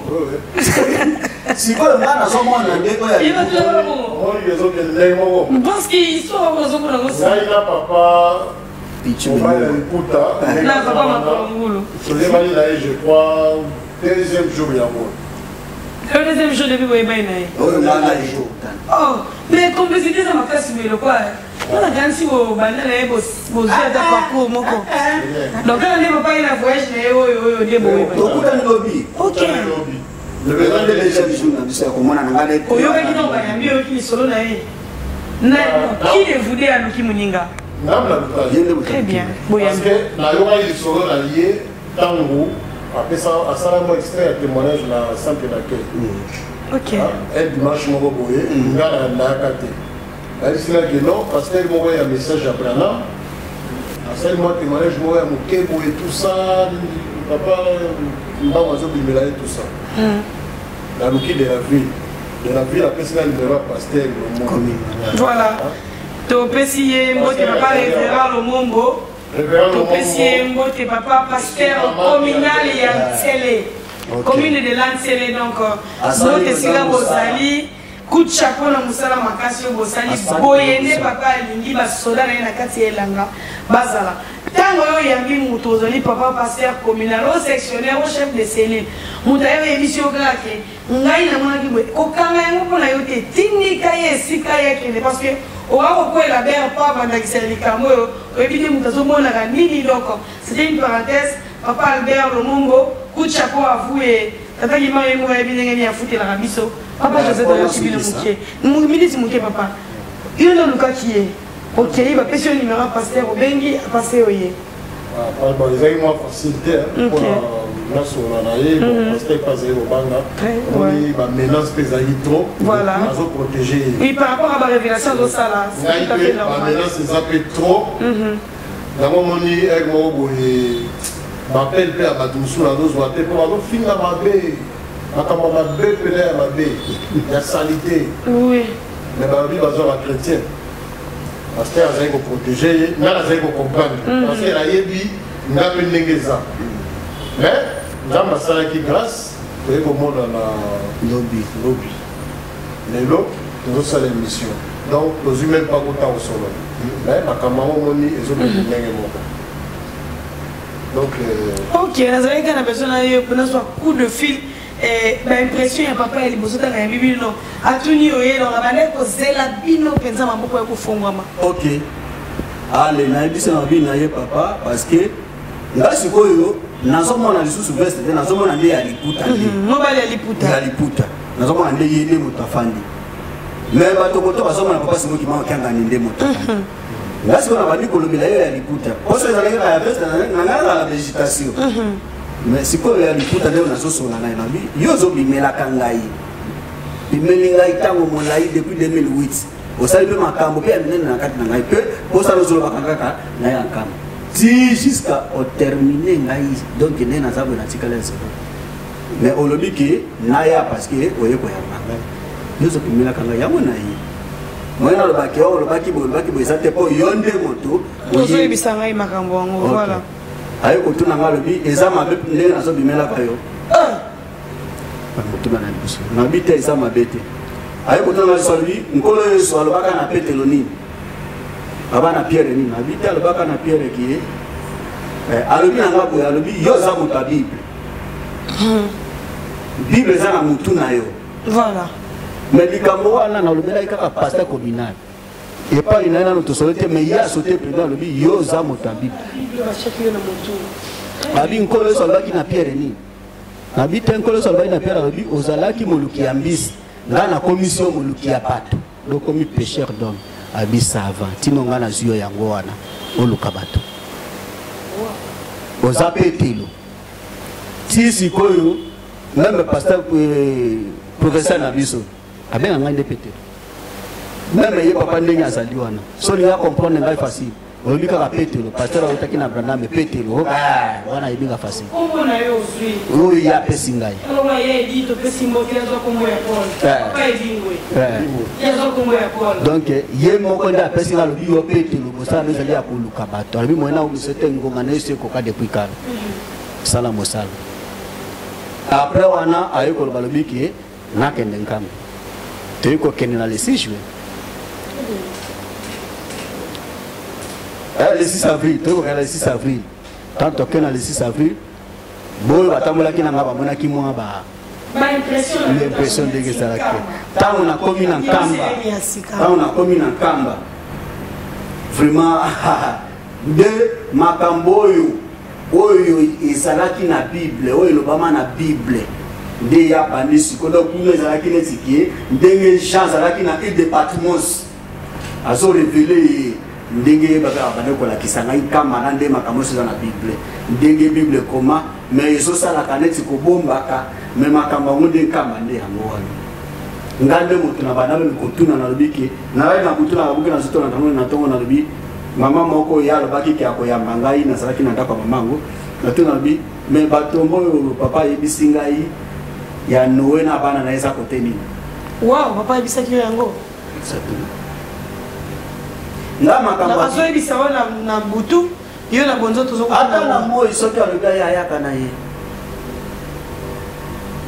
Sikoyo ngai nazomona ndenge oyo. Ye batunaka bongo. Oyo ezokende ndenge moko. Parce que histoire yango nazomona ngo. Ngai na papa mobali ya liputa. Na papa makolo ngulu. Toyebani na ye, je crois, deuxième jour yango. Le deuxième jour depuis boyebani na ye. Oyo ngai na ye. Oh, mais complicité eza makasi boye lokwa mpona kanisi bobanda na ye, bozwi ata parcours moko. Donc kaka nde papa ye na voyage na ye oyo oyo nde boyebani. Tokutani lobi. Eza nde deuxième jour na biso ya komona na ngai. Oyokaki ntango bayambi, oyoki lisolo na ye na qui de vous deux aluki moninga? Ngambi na. Ye nde moto. Très bien. Parce Boyambi. que nayokaki lisolo na ye ntango apesa, asala mwa extrait ya témoignage na centre d'accueil. Un dimanche moko boye, nga na nayaka te, nayebisinaki non, pasteur moko ya message ya Branham asali mwa témoignage moko ya moke boye, tout ça, papa mbango azobimela ye, tout ça. Naluki de la ville, de la ville apesi nga numéro ya pasteur Lomombo. Voilà, topesi ye mbote, papa révérend Lomombo. Révérend Topesi ye Lomombo. mbote, papa pasteur communal ya Nsele, commune de Lansele. Donc Asali mbote esika mpenza mosala. Bozali coup de chapeau na mosala makasi oyo bosali. Asali Boye nde mosala. papa alingi basoda na ye na kati ya elanga bazala. Ntango oyo oyambi moto, ozali papa pasteur communal o sectionnaire o chef de cellule, moto aye oyebisi yo kaka ke ngai namonaki boye, kokanga yango mpo na yo te, tindika ye esika ye akende, parce que oka kokwela bere mpo abandakisa ya likambo oyo oyebi te moto azomonaka nini. Donc c'était une parenthèse. Papa Albert Lomombo, coup de chapeau à vous. Et tata Kimbangu ye moko ayebi ndenge nini afutelaka biso. Papa José, toyoki bino moke, miniti moke. Papa, yo nde olukaki ye, okei, bapesi yo numéro ya pasteur, obengi apase yo ye. Ah, bon, ezalaki mwa facile te mpona nasolola na ye. Bon, pasteur mpe azali kobanga, omoni bamenace mpe ezalaki trop. Azoprotege ye. Oui, par rapport à barévélation azosala, c'est ngai tout à fait mpe normal. Bamenace eza mpe trop. Yango omoni ere moko boye, bapele mpe ya bato mosusu nazozwa te mpo bazofinga mabe, makambo ya mabe mpena ya mabe ya saleté. Mais balobi bazwa bachrétien. Pasteur azali koprotege ye, ngai nazali kocomprendre parce que nayebi nga mpe ndenge eza. Mais Nzambe asalaki grâce, toye komona na lobi. Lobi, lelo tozosala émission, donc tozwi même pas kota kosolola, mais makambo yango omoni ezokende ndenge moko. Donc Ok, nazalaki kaka na besoin na yo nazwa coup de fil, baimpression ya papa ya liboso ntango yambi bino, atuni oye. Donc abandaki kozela bino mpenza, maboko ya kofungwama. Ok, ale nayebisi na babi na ye: "Papa, parce que nga sikoyo nazomona lisusu veste te, nazomona nde ya liputa nde." Mobali ya liputa. Ya liputa, nazomona nde ye nde moto afandi. Mais bato koto bazomona papa Simon Kimbangu Kiangani nde moto afandi. Nga sikoyo nabandi kolobela ye ya liputa, poso ezalaki kaka ya veste na ngai, nazala végétation. Mais sikoyo ya liputa nde nazosola na ye, nabi: "Yo ozobimelaka ngai, bimeli ngai ntango molai depuis 2008, osali mpe makambo mpe ya minene na kati na ngai, mpe posala ozolobaka kaka na ya nkamba ti jusqu'à otermine ngai. Donc nde naza boye, natikala ya zero. Mais olobi ke naya parce que oye koyamba ngai, nyonso opimelaka ngai yango na ye. Moye nalobaki oyo olobaki boye, olobaki boye, eza te, mpo yo nde moto oye." Ozoyebisa ngai makambo yango. Voilà. Aye kotuna ngai, alobi: "Eza mabe ndenge nazobimelaka yo?" Kotuna na liboso, nabi te, eza mabe te. Aye kotuna ngai liso, alobi: "Nkolo Yesu alobaka na Petelo nini? Aba na Pierre nini?" Nabi te, alobaka na Pierre kie alobi na nga boye, alobi: "Yo oza moto ya Bible." Bible eza na mutu na yo. Voilà. Mais likambo wana nalobelaki kaka pasteur communal. Epai na ye nano tosolo te, mais ye asote président alobi yo oza moto ya Bible. Abi Nkolo Yesu alobaki na Pierre nini? Abi te Nkolo Yesu alobaki na Pierre alobi ozalaki moluki ya mbisi, ngai nakomisi yo moluki ya bato. Lokomi pêcheur d'homme. Abi ça va. Tino ngai nazwi yo yango wana oluka bato. Oza Petelo. Ti sikoyo meme pasteur euh, professeur na biso abenga ngai nde Petelo. Meme ye papa ndenge azali wana. So olingi comprendre ngai facile. Olobi kaka Petelo, pasteur awutaki na Branham, Petelo, oh, ah, wana ayebi nga facile. Kombo na yo ozwi. Oyo ye apesi ngai. Alonga ye edi topesi mbote azwa kombo ya Paul. Eh. Papa Edingwe. Eh. Ye azwa kombo ya Paul. Donc ye moko nde apesi ngai alobi yo Petelo, mosala no ezali ya koluka bato. Alobi moyen na omiso te ngonga na yesu ekoka depuis kala. Sala mosala. Après wana aye koloba alobi ke nakende Nkamba. Toyei kokende na le 6 juin. Eh, le 6 avril, toyei kokende na le 6 avril. Tant tokende na le 6 avril, boyo batambolaki na ngai bamonaki mwa ba l'impression ndenge ezalaki ntango nakomi na nkamba ntango nakomi na nkamba vraiment nde makambo oyo oyo ezalaki na bible oyo elobama na bible nde ya bandi sikoyo donc kuna ezalaki neti ke ndenge jean azalaki na ile de patmos azo revele ye ndenge babandi kolakisa ngai nkamba na nde makambo nyonso eza na bible ndenge bible ekoma mais ezosalaka neti kobombaka mais makambo yango nde nkamba nde yango wana ngai nde moto na banda meme kotuna nalobi ke nalali na butu nalabuki na nzoto na ntango na ntongo nalobi mama moko ye alobaki ke akoyamba ngai nazalaki na ndako ya mama yango natuna nalobi me batombo oyo papa ayebisi ngai ya noe na bana na ye eza kote nini wow papa ayebisaki yo yango nga makambo azoyebisa yo na butu yo na bonzoto ata na moi soki alobi aye ayaka na ye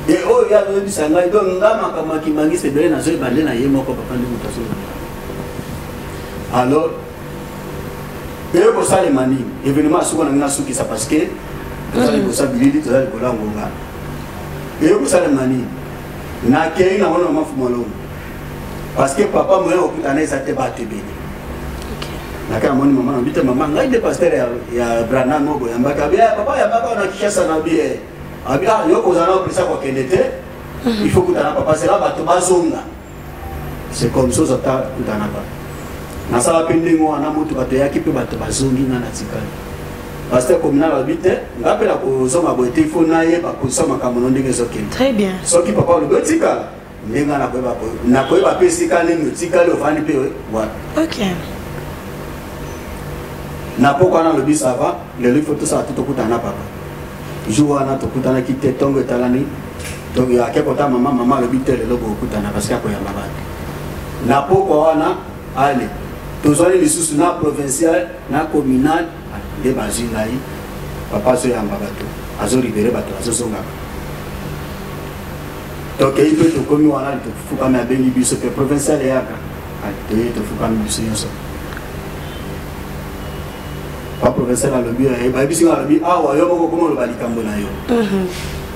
e oyo ye azoyebisa ngai donc nga makambo ya kimangisi ebele nazoyeba nde na ye moko papa nde moto azoyeba alors eye kosalema nini événement asuka na ngai nasukisa parce que toza liboso ya bilili toza likolo ya ngonga eye kosalema nini nakei na wana mama fumalongo parce que papa moyen okutana eza te bato ebele nake namoni mama na bite mama ngai nde pasteur ya, ya branham oyo boyambaki abi eh, papa yambaka na kinshasa na bi eh. abi ah yo kozala na opresa kokende te mhm. il faut kutana papa zela bato bazonga c'est comme ça ozata kutana papa nasala mpe ndenge wana motuka toyaki mpe bato bazongi ngai natikali pasteur communal alobi te nga mpe nakozonga boye te ifo nayeba position makambo no ndenge ezokende soki papa alobi otikala ndenge nga nakoyeba nakoyeba mpe esika nini otikali ofandi mpe wapi okay. na poko wana alobi sava lelo ifo tosala te tokutana na papa jour wana tokutanaki te ntongo etalani ake kota mama mama alobi te lelo bokutana parce que akoyamba bato na pokwa wana ale tozwani lisusu na provincial na communal nde bazwi ngai papa azoyamba bato azolibere bato azozongaka tokei mpe tokomi wana tofukami abengi biso mpe provincial eyaka toye tofukami biso nyonso pa provincial alobi bayebisi nga alobi awa yo moko okoma oloba likambo na yo mhm.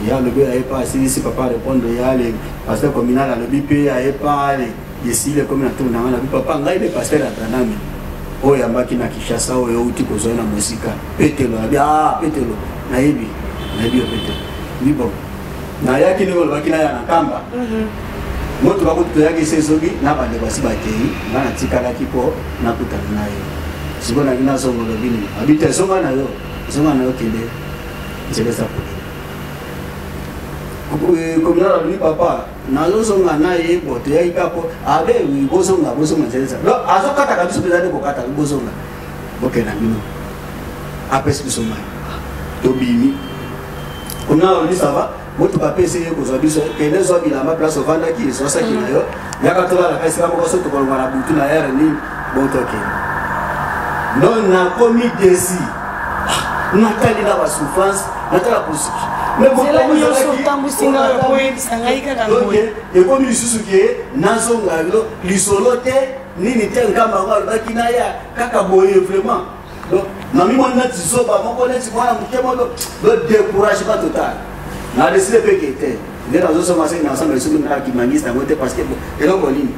ye alobi aye pa asilisi papa répondre ye ale pasteur communal alobi mpe aye pa ale esili ekomi na tour na ngai nabi papa ngai nde pasteur ya braname oyo yambaki na kinshasa oyo outi kozwa na mosika petelo abi ah petelo nayebi nayebi yo petelo bi bon nayaki ndenge olobaki naya na nkamba mhm. moto bakutu toyaki se ezobi na bandeko basi bakei nga natikalaki mpo nakutana na ye sikoyo nangi nazonga olobi nini abi te zonga na yo zonga na yo kende nzela eza polele communal alobi papa nazozonga na ye bo toyaki kaka po abe bozonga bozonga nzela eza donc azokataka biso mpenza nde kokata bozonga bokenda bino apesi biso mai tobimi kuna alobi ça va motuka apesi ye kozwa biso kende zwa bilamba place ovandaki zwa saki na yo yaka tolalaka esika moko so tokolongwa na butu na ere nini bon tokende donc nakomi desi ah, natali na basouffrance natala koziki nzela nyonso otambwisi ngai okoyebisa ngai kaka boye ekomi lisusu ke nazonga lisolo te nini te nkamba yango alobaki naya kaka boye vraiment donc namimoni neti zoba moko neti mwana moke moko donc découragement total na décide mpe ke te. Nde nazosoma soki nasomba lisusu na kimangisi yango te, parce que eloko nini?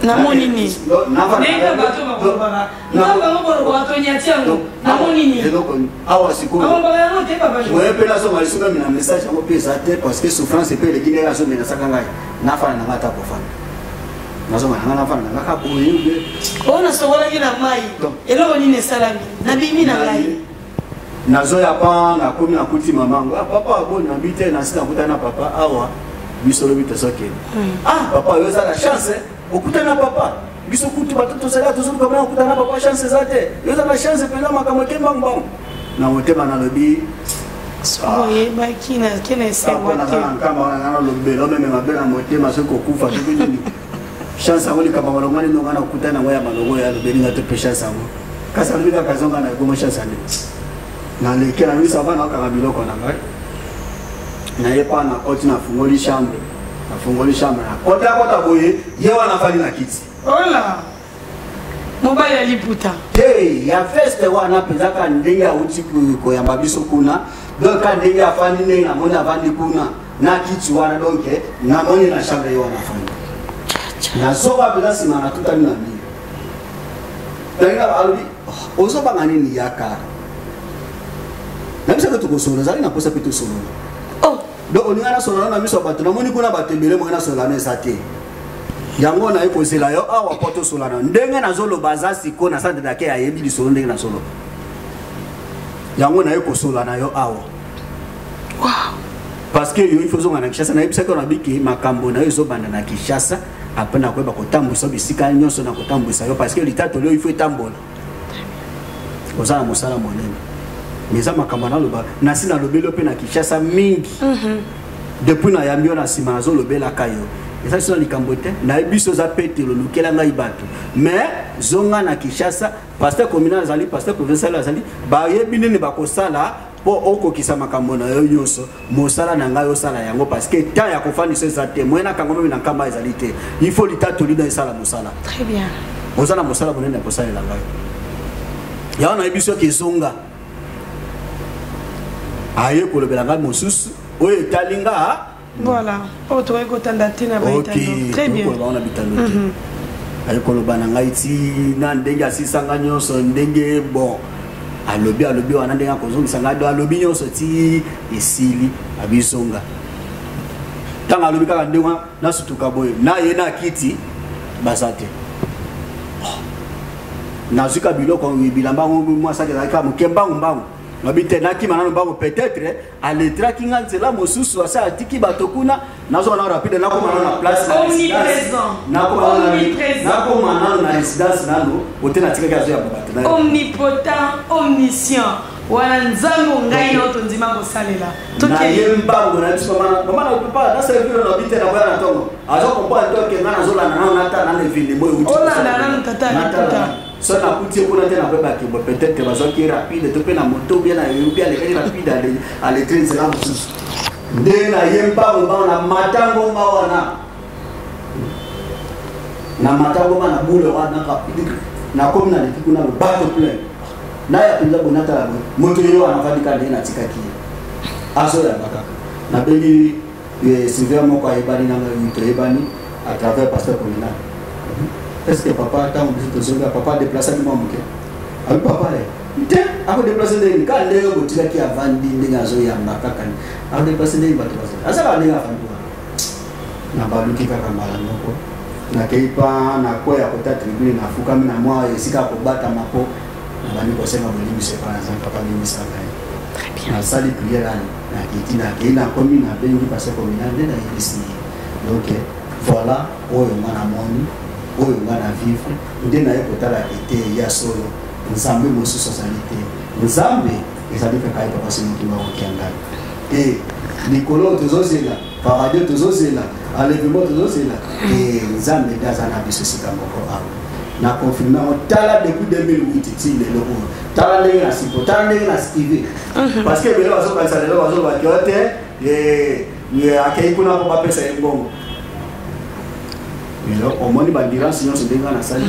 Namoni nini? Ndenge bato bakolobaka, bango bolobaka tonyati yango, namoni nini? Eloko awa sikoyo yango te, papa. Oye mpe nasomba lisusu meme na message yango mpe eza te, parce que souffrance mpe eleki ndenge azomenasaka ngai. Nafana na ngai, ata kofanda nazonga na ngai, nafana na ngai kaka boye. Oyo nasokolaki na mai, eloko nini esalami? Nabimi na ngai. Nazoya pa, nakomi, nakuti mama ngo: "Ah, papa, aboni nabi te." Nasi nakutani na papa awa, biso lobi tozokende. "Ah papa, yo oza na chance, okutani na papa. Biso kutu bato tozala tozoluka bana okutana na papa, chance eza te. Yo oza na chance mpenza, makambo eke mbangu mbangu." Na motema nalobi: Oyebaki nake na esengo te. Na nkamba wana nga nalobela omeme mabe na motema, soki kokufa soki nini, chance yango likambo malongo nini nga nakutani yango ya malongo ya alobeli nga te mpe chance yango. Kasi alobi kaka zonga na ebongo chance ande naleki na miso ava naokanga biloko na ngai. Naye pa nakoti, nafungoli chambre, nafungoli chambre, nakota kota boye, ye wana afandi na kiti. Ola, mobali ya liputa. Te, ya veste wana mpenza, ka ndenge awuti koyamba biso kuna. Donc ka ndenge afandi, ndenge namoni afandi kuna na kiti wana, donc namoni na chambre ye wana afandi. Nazoba mpenza, nsima natutani na mur. Alobi: "Ozobanga nini? Yaka nabisaka, tokosolola." Ezali na posa mpe tosolola. Donc olinga nasolola na miso ya bato? Namoni kuna bato ebele, moye nasolola na eza te. Yango naye kozela yo awa mpo tosolana. Ndenge nazoloba, aza sikoyo na centre d'accueil, ayebi lisolo ndenge nazoloba. Yango naye kosola na yo awa parce que yo, il faut ozonga na Kinshasa. Nayebisaki yo na biki, makambo na yo ezobanda na Kinshasa. Après nakoyeba kotambwisa bisika nyonso na kotambwisa yo, parce que litatoli oyo il faut etambola. Oza na mosala monene, mais eza makambo naloba, nasi nalobeli yo mpe na Kinshasa mingi. Depuis nayambi yo na nsima, nazolobelaka yo, eza biso na likambo te. Nayebi biso oza petelo, olukela ngai bato, mais zonga na Kinshasa. Pasteur communal azali, pasteur provincial azali, bayebi nini bakosala mpo okokisa makambo na yo nyonso. Mosala na ngai osala yango, parce que temps ya kofandisa eza te. Moye nakango meme na nkamba ezali te. Il faut litatoli na esala mosala. Très bien. Oza na mosala monene ya kosalela ngai. Yango nayebi soki ezonga, aye kolobela ngai mosusu oyo etali nga. Voilà, oyo tokoki kotanda te na baitando. Très bien. Koloba na bitando te. Aye koloba na ngai ti na ndenge asisanga nyonso, ndenge bon alobi, alobi wana ndenge akozongisa ngai. Do alobi nyonso ti esili, abizonga. Ntango alobi kaka ndenge wana, nasutuka boye, na ye na kiti baza te. Nazwi ka biloko, bilamba mwasaki ezalaki kaka moke. Mbangu mbangu, nabi te, nakima nano mbangu, peut-être aletraki nga nzela mosusu, asa atiki bato kuna. Nazonga nano rapide, nakoma nano na place, nakoma nano na résidence nano ote natikaki, azoyamba bato na Omnipotent, omniscient wana Nzambe ngai na tondima kosalela. Na ye mbango na biso, mama na papa na servir na bite na boya na ntongo, azo comprendre to ke nga nazolanda nano, natala nano evenement euti. Olanda nano tata liputa. So nakuti ye kuna te, nakoyebaki bo peut-être bazwaki rapide to mpe na moto bien na yobi, alekaki rapide, aletre nzela mosusu. Nde na ye mbango mbango na mata ngomba wana, na mata ngomba na bule wana rapide, nakomi, naleki kuna, bato plein. Naya mpenza boye, natala boye, moto ye wana avandi kaka ndenge natikaki ye, azoyamba kaka. Nabengi surveillant moko ayebani na ngai, toyebani à travers pasteur communal: "Est ce que papa, ntango biso tozongi, papa adeplaçaki mwa moke?" Abi: "Papa e te, akodeplace ndenge kaka ndenge botikaki, avandi ndenge azoyamba kaka. Akodeplace ndenge bato bazali, azalaka ndenge avandi wana." Na baluki kaka mbala moko, nakei pa nakwea kota tribune, nafukami na mwa esika ya kobatama mpo nabandi kosenga bolimbisi epai na Nzambe: "Papa, limbisa ngai." Nasali prière ani, nakiti, nakei, nakomi, nabengi pasteur communal nde nayebisi ye. Donc voilà oyo nga namoni, oyo nga na vivre, nde naye kotala ete ya solo Nzambe mosusu azali te. Nzambe ezali kaka ye, papa Simon Kimbangu Kiangani. E likolo tozozela, paradis tozozela, enlèvement tozozela, e Nzambe nde aza na biso esika moko awa. Na confirme yango. Tala depuis 2008 ti lelo oyo, tala ndenge na siko, tala ndenge na skive, parce que ebele bazokanisa lelo, bazolobaki yo te, akei kuna mpo bapesa ye mbongo. Lelo omoni baendurance nyonso ndenge nga nasali.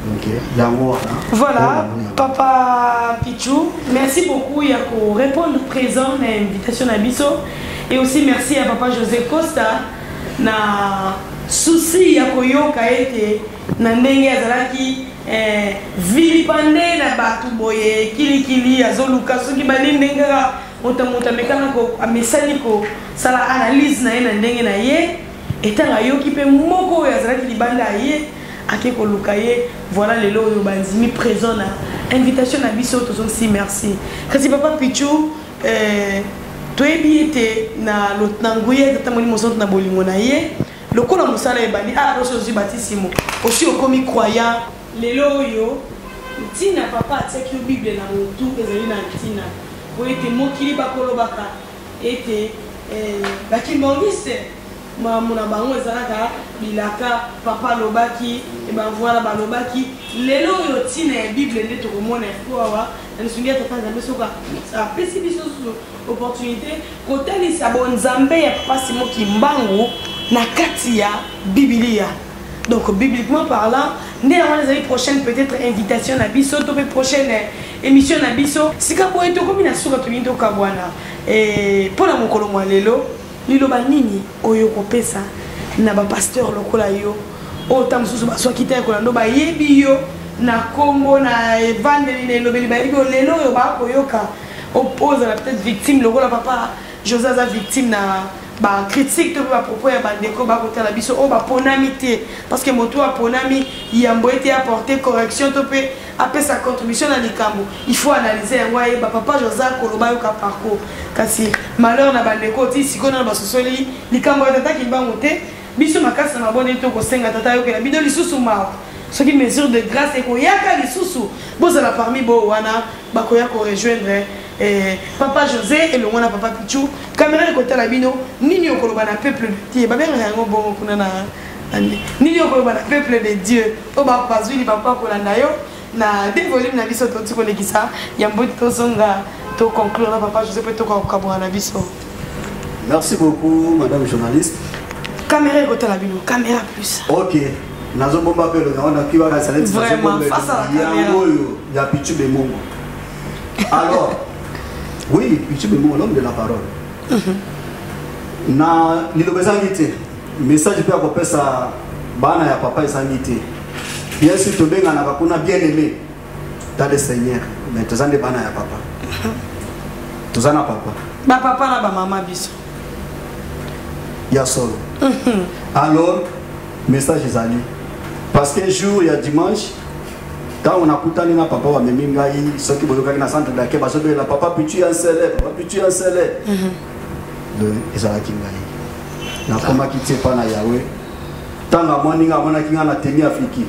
Donc yango wana. Voilà, papa Pichou, merci beaucoup ya ko répondre présent na invitation na biso. Et aussi merci à papa José Costa na souci ya koyoka ete na ndenge azalaki eh, vilipande na bato boye kilikili azoluka soki banini ndenge kaka moto moto amekana amesani kosala analyse na ye na ndenge na ye etanga ayoki mpe moko oyo azalaki libanda ya ye ake koluka ye. Voilà, lelo oyo bandimi présent na invitation na biso, tozongisi merci. Kasi papa Pichu, eh, toyebi ete na, na nguya ya Tata Molimo Santu na bolingo na ye, lokola mosala ebandi, ah, osi ozwi batisimo, osi okomi croyant. Lelo oyo ntina papa atiaki yo Bible na motu ezali na ntina po ete mokili bakolobaka ete eh, bakimbangiste makambo na bango ezalaka bilaka papa alobaki, ebavoila balobaki. Lelo oyo ntina ya Bible nde tokomona yango awa na lisungi ya Tata Nzambe, soki apesi biso susu opportunité kotalisa bonzambe ya papa Simon Kimbangu na kati ya Bibilia. Donc bibliquement parlant, nde yango wana ezali prochaine peut-être invitation na biso to mpe prochaine émission na biso. Sika boye tokomi na suka, tolingi tokabwana mpo na mokolo mwa lelo. Liloba nini oyo okopesa na bapasteur lokola yo, oyo ntango mosusu bazwaki te kolanda, bayebi yo na nkombo na evandeli na elobeli, bayebi yo lelo oyo bakoyoka ozala peut-être victime lokola papa José aza victime na bacritique to mpe bapropos ya bandeko bakotala biso oyo baponami te, parce que moto oyo aponami yambo ete apporter correction to mpe apesa contribution na likambo, il faut analyser yango, ayeba papa José akoloba, yoka parcours. Kasi malheur na bandeko ti sikoyo nano basosoli likambo ya tata Kimbangu te. Biso makasi na mabondeli tokosenga tata ayokela bino lisusu mawa, soki mesure de grâce ekoyaka lisusu, bozala parmi bo wana bakoya korejoindre eh, papa José elongo na papa Pichu. Caméra ekotala bino, nini okoloba na peuple de Dieu? Babengaka yango bongo kuna na nini? Okoloba na peuple de Dieu oyo bazwi libaku kolanda yo na deux volume na biso toti kolekisa yambo tozonga toconclure na papa José mpe tokokabola na biso? Merci beaucoup, madame journaliste. Caméra ekotala bino, caméra plus. Ok, nazobomba mpe elongi yango nakiwaka. Vraiment, face à la caméra. Yango oyo ya Pichu Bemongo. Alors oui, Pichu Bemongo, l'homme de la parole. Na liloba ezangi te, message mpe ya kopesa bana ya papa ezangi te. Bien sûr, tobenganaka kuna bien aimé dans le Seigneur, mais toza nde bana ya papa, toza na papa. Bapapa na bamama biso. Ya solo. Alors message ezali parce que jour ya dimanche, ntango nakutani na papa, bamemi ngai, soki boyokaki na centre d'accueil bazobelela "Papa Pichu ya Nsele, papa Pichu ya Nsele". Donc ezalaki ngai, nakomaki tie epa na Yawe. Ntango amoni ngai, amonaki ngai na tenue afriki.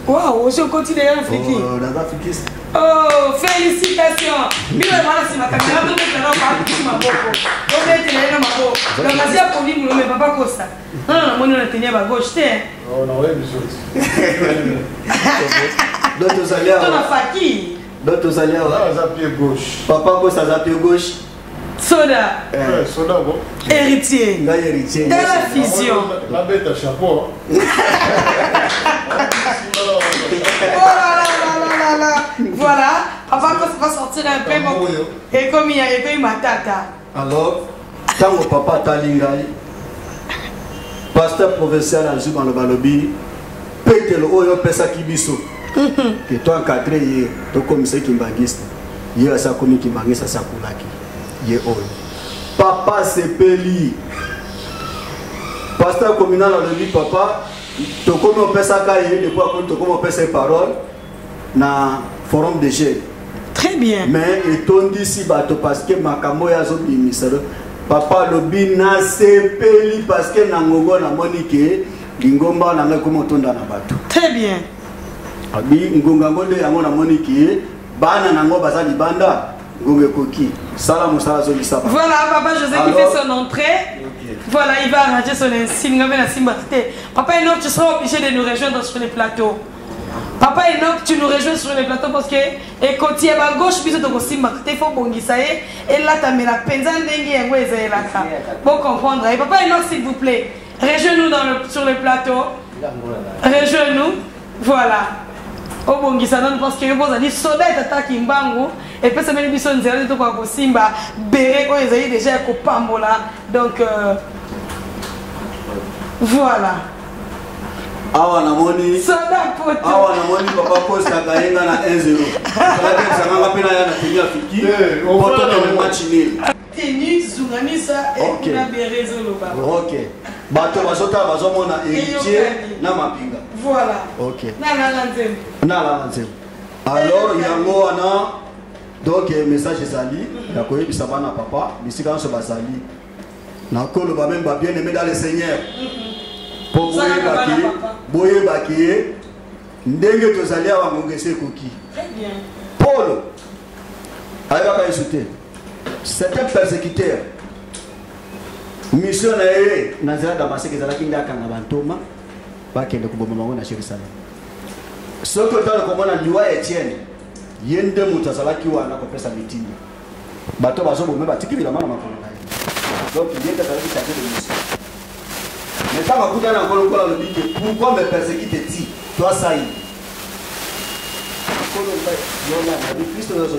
Wow, osi okoti deya afriki? Oh, naza afrikiste. Oh, félicitations! Bino bana nsima kamera, tobetela papa maboko, tobetela ye na maboko. Donc asi aponi molome papa Kosa. Nano namoni na tenue ya bagauche te. Donc tozali to na awa. Faki. Donc tozali awa. Aza pied gauche. Papa Kosa aza pied gauche. Soda. Eh, soda bo. Héritier. Ngai héritier. Tala fusion. Nabeta chapeau. Oh là là là là là là. Voilà, papa Kosa va sortir un peu bon. Ekomi ya ekomi matata. Alors ntango papa atali ngai, pasteur provincial azwi maloba, alobi: "Petelo oyo opesaki biso ke to encadre ye, tokomisa kimbangiste, ye asi akomi kimbangiste, asi akulaki ye oyo." Papa asepeli. Pasteur communal alobi: "Papa, tokomi opesaka ye depuis akomi, tokomi opesa ye parole na forum de jeunes." Très bien. Mais etondisi bato parce que makambo oyo azobimisa, papa alobi: "Nasepeli parce que na ngongo namoni ke lingomba na ngai komi otonda na bato." Très bien. Abi ngonga yango nde yango namoni ke bana nango baza libanda, ngonga ekoki, sala mosala, azongisa bango. Voilà, papa José qui Alors- fait son entrée. Voilà, il va arranger son insigne. Papa Enoch, tu seras obligé de nous rejoindre sur les plateaux. Papa Enoch, tu nous rejoins sur les plateaux parce que ekoti ya bagauche, biso tokosimba te, fo bongisa ye elatamela mpenza ndenge yango ezalelaka, bo comprendre. Et papa Enoch, s'il vous plaît, rejoins-nous sur le plateau, rejoins-nous, voilà. Obongisa nanu parce que yo bozali soda ya tata Kimbangu epesameli biso nzela te tokoka kosimba bere oyo ezali deja ya kopambola donc euh, voilà. Awa namoni soda poto, awa namoni papa Costa kayenga na 1-0 alakisanga mpe naya na tenue ya fiki po tokende match nul. Tenue zunganisa ekuna bere ezoloba. Ok, bato bazotala bazomona héritier na mapinga. Voilà. Ok, nalala nzembo, nalala nzembo. Alors yango wana donc message ezali ya koyebisa bana papa bisika nyonso bazali, nakoloba meme ba bien aimé dans le Seigneur, mpo boyebaki boyebaki ye ndenge tozali awa, ngonga esi ekoki. Paul ayebaka Yesu te, c'est un persécuteur. Mission na ye na nzela Damaseke ezalaki nde akanga bantoma, bakende koboma bango na Jérusalem. Soki otala komona liwa ya Etienne, ye nde moto azalaki wana kopesa mitindo, bato bazoboma batiki bilamba na makolo na ye. Donc ye nde azalaki chargé de mission. Mais ntango akutani na Nkolo, Nkolo alobi ke: "Pourquoi me persécute-tu, toi Saül?" Nkolo, ngai yona nabi Kristo nyonso.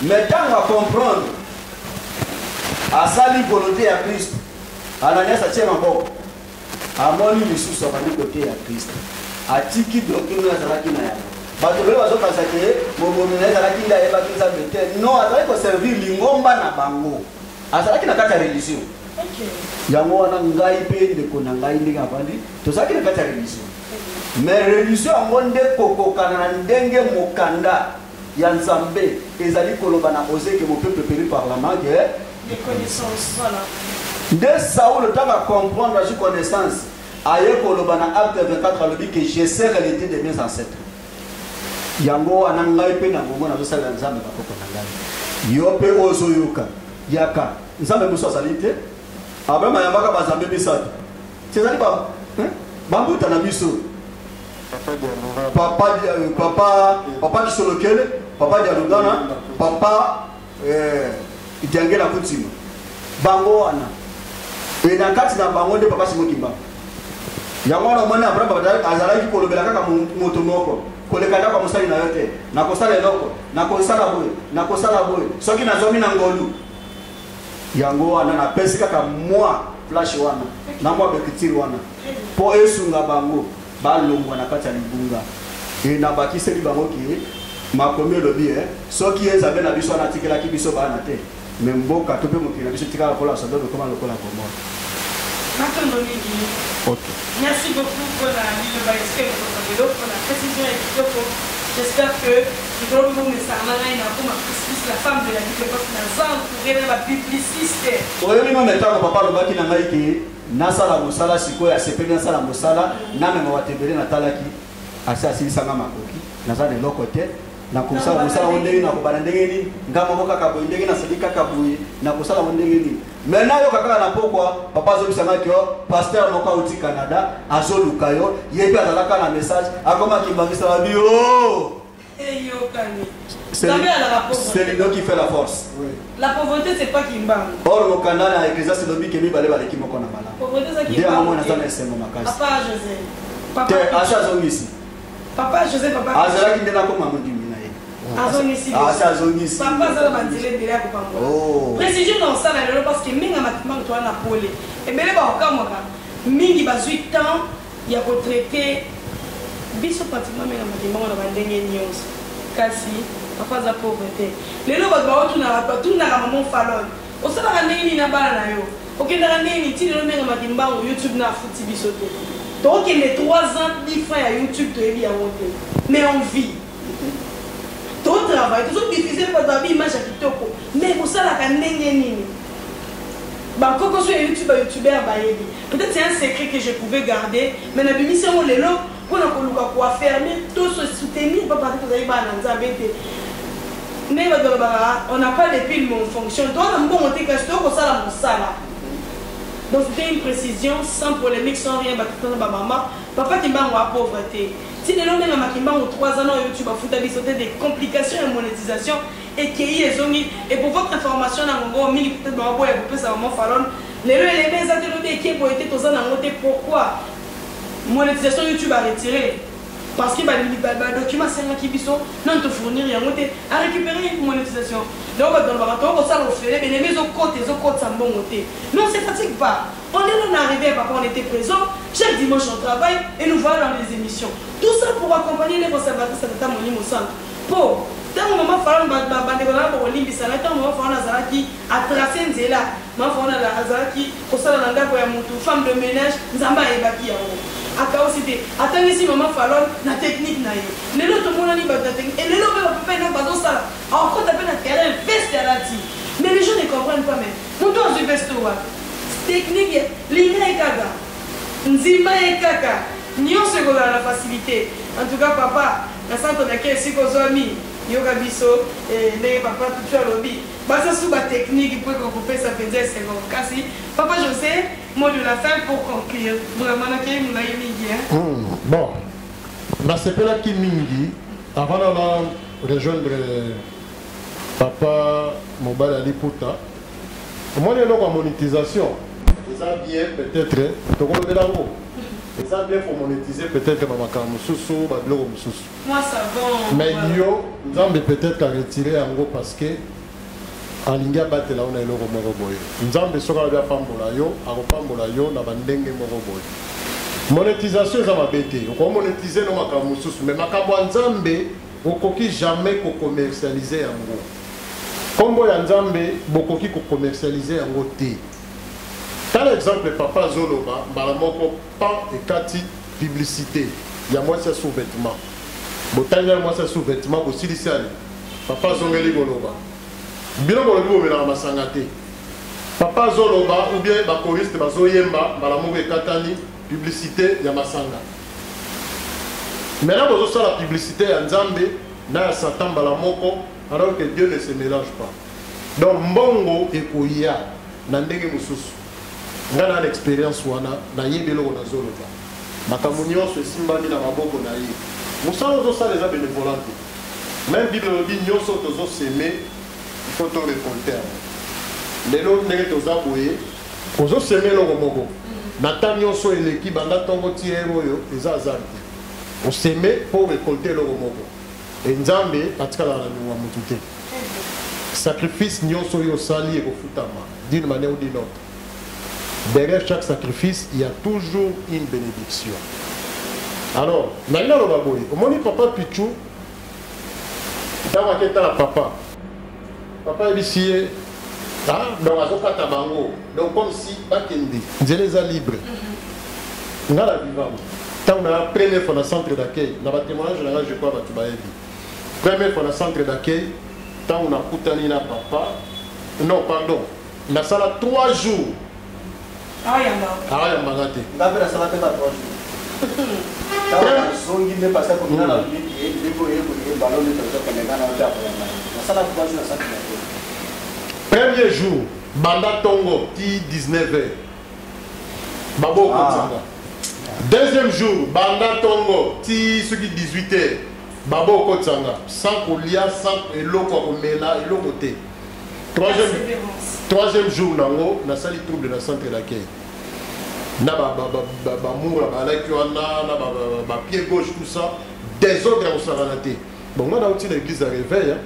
Mais ntango acomprendre, asali volonté ya Kristo. Ananias atie maboko, amoni lisusu, abandi koteya Kristo, atiki doctrine oyo azalaki na yango. Bato ebele bazokanisa ke mobomi na ye ezalaki nde ayebaki Nzambe te. Non, azalaki koservir lingomba na bango, azalaki na kati ya religion. Yango wana ngai mpe ndeko na ngai ndenge avandi, tozalaki na kati ya religion, mais religion yango nde kokokana na ndenge mokanda ya Nzambe ezali koloba na Osée ke mon peuple périt par la manque de connaissance. Voilà. Nde Saul, ntango acomprendre, azwi connaissance, aye koloba na Acte 24, alobi ke je sais réalité de mes ancêtres. Yango wana ngai mpe na ngongo nazosalela Nzambe bakoko na ngai. Yo mpe oyo ozoyoka, yaka. Nzambe mosusu azali te. Abraham ayambaka bazambe misato. Ezali bambuta na biso, papa papa papa Kisolokele, papa Dialungana, papa Diangela Kutima. Bango wana e na kati na bango nde papa Simo Kimbangu. Yango wana omoni Abraham azalaki kolobela kaka moto moko: koleka ndako ya mosali na yo te, nakosala eloko, nakosala boye, nakosala boye soki nazwami na ngolu. Yango wana napesi kaka mwa flash wana na mwa bekitire wana mpo esunga bango balongwa na kati ya libunga. E nabakiseli bango ke makomi elobi e soki ye Nzambe na biso wana atikelaki biso bana te, me mboka to mpe mokili na biso etikala lokola Sodome, ekoma lokola Gomore. Matondo mingi. Ok. Merci beaucoup mpona liloba esika ekokoka lelo, mpona précision ya kitoko. J'espère que likolo bomesana na ngai nakoma plus plus la femme de la Bible, parce que naza entouré na babibliciste. Oyebi meme ntango papa alobaki na ngai ke nasala mosala sikoyo, asepeli nasala mosala, namema bato ebele, natalaki asi asilisanga makoki, naza na eloko te, nakosala mosala ngo ndenge nakobanda ndenge nini? Nga moko kaka boye, ndenge nasali kaka boye, nakosala ngo ndenge nini? Mais nayoka kaka na pokwa papa azobisa ngai ke pasteur moko auti Canada azoluka yo, ye mpe azalaka na message, akomaki mbangisa babi o. Eyokani. Nzambe alaka pauvre. C'est l'union qui fait la force. Oui. La pauvreté, c'est pas Kimbangu. Or mokanda na Ecclésiaste elobi ke mibale baleki moko na malamu. Pauvreté c'est Nde yango Kimbangu. mwana aza na esengo makasi. Papa José. Papa Te asi azongisi. Papa José, papa. Azalaki nde nakoma mondimi na ye. Azongisi. Asi azongisi. Papa azala banzela ebele ya kopambola. Oh. Précision na osala lelo parce que mingi ya Kimbangu toza na pole. Ebele bakokamwaka mingi bazwi temps ya kotraite biso pratiquement mingi ya Kimbangu na bandenge nyonso. Kasi papa aza pauvre te. Lelo bato baotunaka, batunaka maman Falon: osalaka ndenge nini na bana na yo, okendaka ndenge nini? Ti lelo ndenge Makimbangu YouTube na afuti biso te. Tokokende 3 ans 10 francs ya YouTube toyebi yango te, mais on vit, totravaille, tozodiffuse mpe bato babi image ya kitoko. Mais kosalaka ndenge nini? Bakoko so ya YouTube, bayoutubeur bayebi. Peut-être c'est un secret que je pouvais garder, mais nabimisi yango lelo mpona koluka koaffermir to se soutenir, papa te tozali bana na Nzambe ete ndenge bato balobaka, on n'a pas de pile mais on fonctionne. Toza na mbongo te, kasi tokosala mosala. Donc c'était une précision sans polémique, sans rien. Bato na bamama, papa Kimbangu a pauvre te. Ti lelo ndenge Makimbangu 3 ans na YouTube afuta biso te, des complications ya monétisation ekei ezongi. Et pour votre information, na ngongo mingi peut-être baboya kopesa mama Falon lelo elebe eza te, lobi eke boye te, toza nango te. Pourquoi monétisation YouTube a retiré? Parce que ba ba document asengaki biso nanu to fournir yango te a récupérer monétisation. Donc bato balobaka tokoki kosala ofele belemi ezokota ezokotisa mbongo te. Mais on se fatigue pas. On est là, on est arrivé, papa, on était présent. Chaque dimanche, on travaille et nous voilà dans les émissions. Tout ça pour accompagner l'œuvre salvatrice ya Tata Molimo Santu. Po ntango mama Falone bandeko na nga bokolimbisa ngai, ntango mama Falone azalaki atrace nzela, mama Falone azalaki kosala na ndako ya motu, femme de ménage, Nzambe ayebaki yango. Akausi te, atangisi mama Falone na technique na ye. Lelo tomonani bato na technique, et lelo mpe ba papa Enoch bazosala, akokota mpe na terrain, veste alati. Mais les gens ne comprennent pas, mais moto azwi veste oyo wapi? Technique, linga ye kaka, ndima ye kaka, nyonso ekozala na facilité. En tout cas papa, na centre d'accueil esika ozwami, yoka biso eh, ndenge papa Tutu alobi. Baza sous ba technique pour ko kopesa penza esengo. Kasi papa José, mot de la fin pour conclure. Vraiment nakei molai mingi hein. Bon, nasepelaki mingi avant na rejoindre papa mobali ya liputa. Omoni eloko ya monétisation eza bien, peut-être tokolobela yango. Eza bien ko monétiser peut-être ba makambo mosusu, ba biloko mosusu. Moi savon. Mais yo Nzambe peut-être a retirer yango parce que alingi abatela yo na eloko moko boye. Nzambe soki alobi apambola yo, akopambola yo na bandenge moko boye. Monétisation eza mabe te, okoki monétiser no makambo mosusu, mais makambo ya Nzambe okoki jamais ko commercialiser yango. Kombo ya Nzambe bokoki ko commercialiser yango te. Tala exemple papa azoloba mbala moko pan ekati publicité ya mwasi ya sous-vêtement. Botali nanu mwasi ya sous-vêtement bosilisi ale. Papa azongeli koloba. Bino bolobi bomelaka masanga te. Papa azoloba ou bien ba choriste bazoyemba mbala moko ekatani publicité ya masanga. Maintenant bozosala publicité ya Nzambe na ya Satan mbala moko alors que Dieu ne se mélange pas. Donc mbongo ekoya na ndenge mosusu. Nga na experience wana, nayebi eloko nazoloba. Makambo nyonso esimbami na maboko na ye. Mosala ozosala eza bénévolat te. Même Bible elobi nyonso tozo semer, il faut to récolter yango. Lelo ndenge toza boye, ozo semer eloko moko. Na temps nyonso eleki banda ntongo ti heure oyo eza hasard te. Oseme mpo récolter eloko moko. E Nzambe atikalaka na niongo ya motu te. Sacrifice nyonso oyo osali ekofutama d'une manière ou d'une autre. Derrière chaque sacrifice, il y a toujours une bénédiction. Alors, nalingi naloba boye, omoni papa Pichou, ntango aketala papa, papa ayebisi ye, ah, donc azokata bango, donc comme si bakende, nzela eza libre. Nga na vivant, ntango na première fois na centre d'accueil, na ba témoignage na nga je crois bato bayebi. Première fois na centre d'accueil, ntango nakutani na papa, non pardon, nasala 3 jours. Ayamba nga te. Nga mpe nasala mpe ba 3 jours. Ntango nazongi nde parce que komina na lobi ke ndenge oye boye balo nde tozokende nga na yo te akoyamba ye. Nasala 3 jours na centre d'accueil. Premier jour, banda tongo ti 19 heures. Babo okotisanga. Deuxième jour, banda tongo ti soki 18 heures. Babo okotisanga sans kolia, sans eloko ya komela, eloko te. Troisième jour nango nasali trouble na centre d'accueil. Na ba ba ba ba ba mura balaki wana na ba ba ba pied gauche tout ça, désordre ya kosakana te. Bon nga nauti na église ya réveil, hein.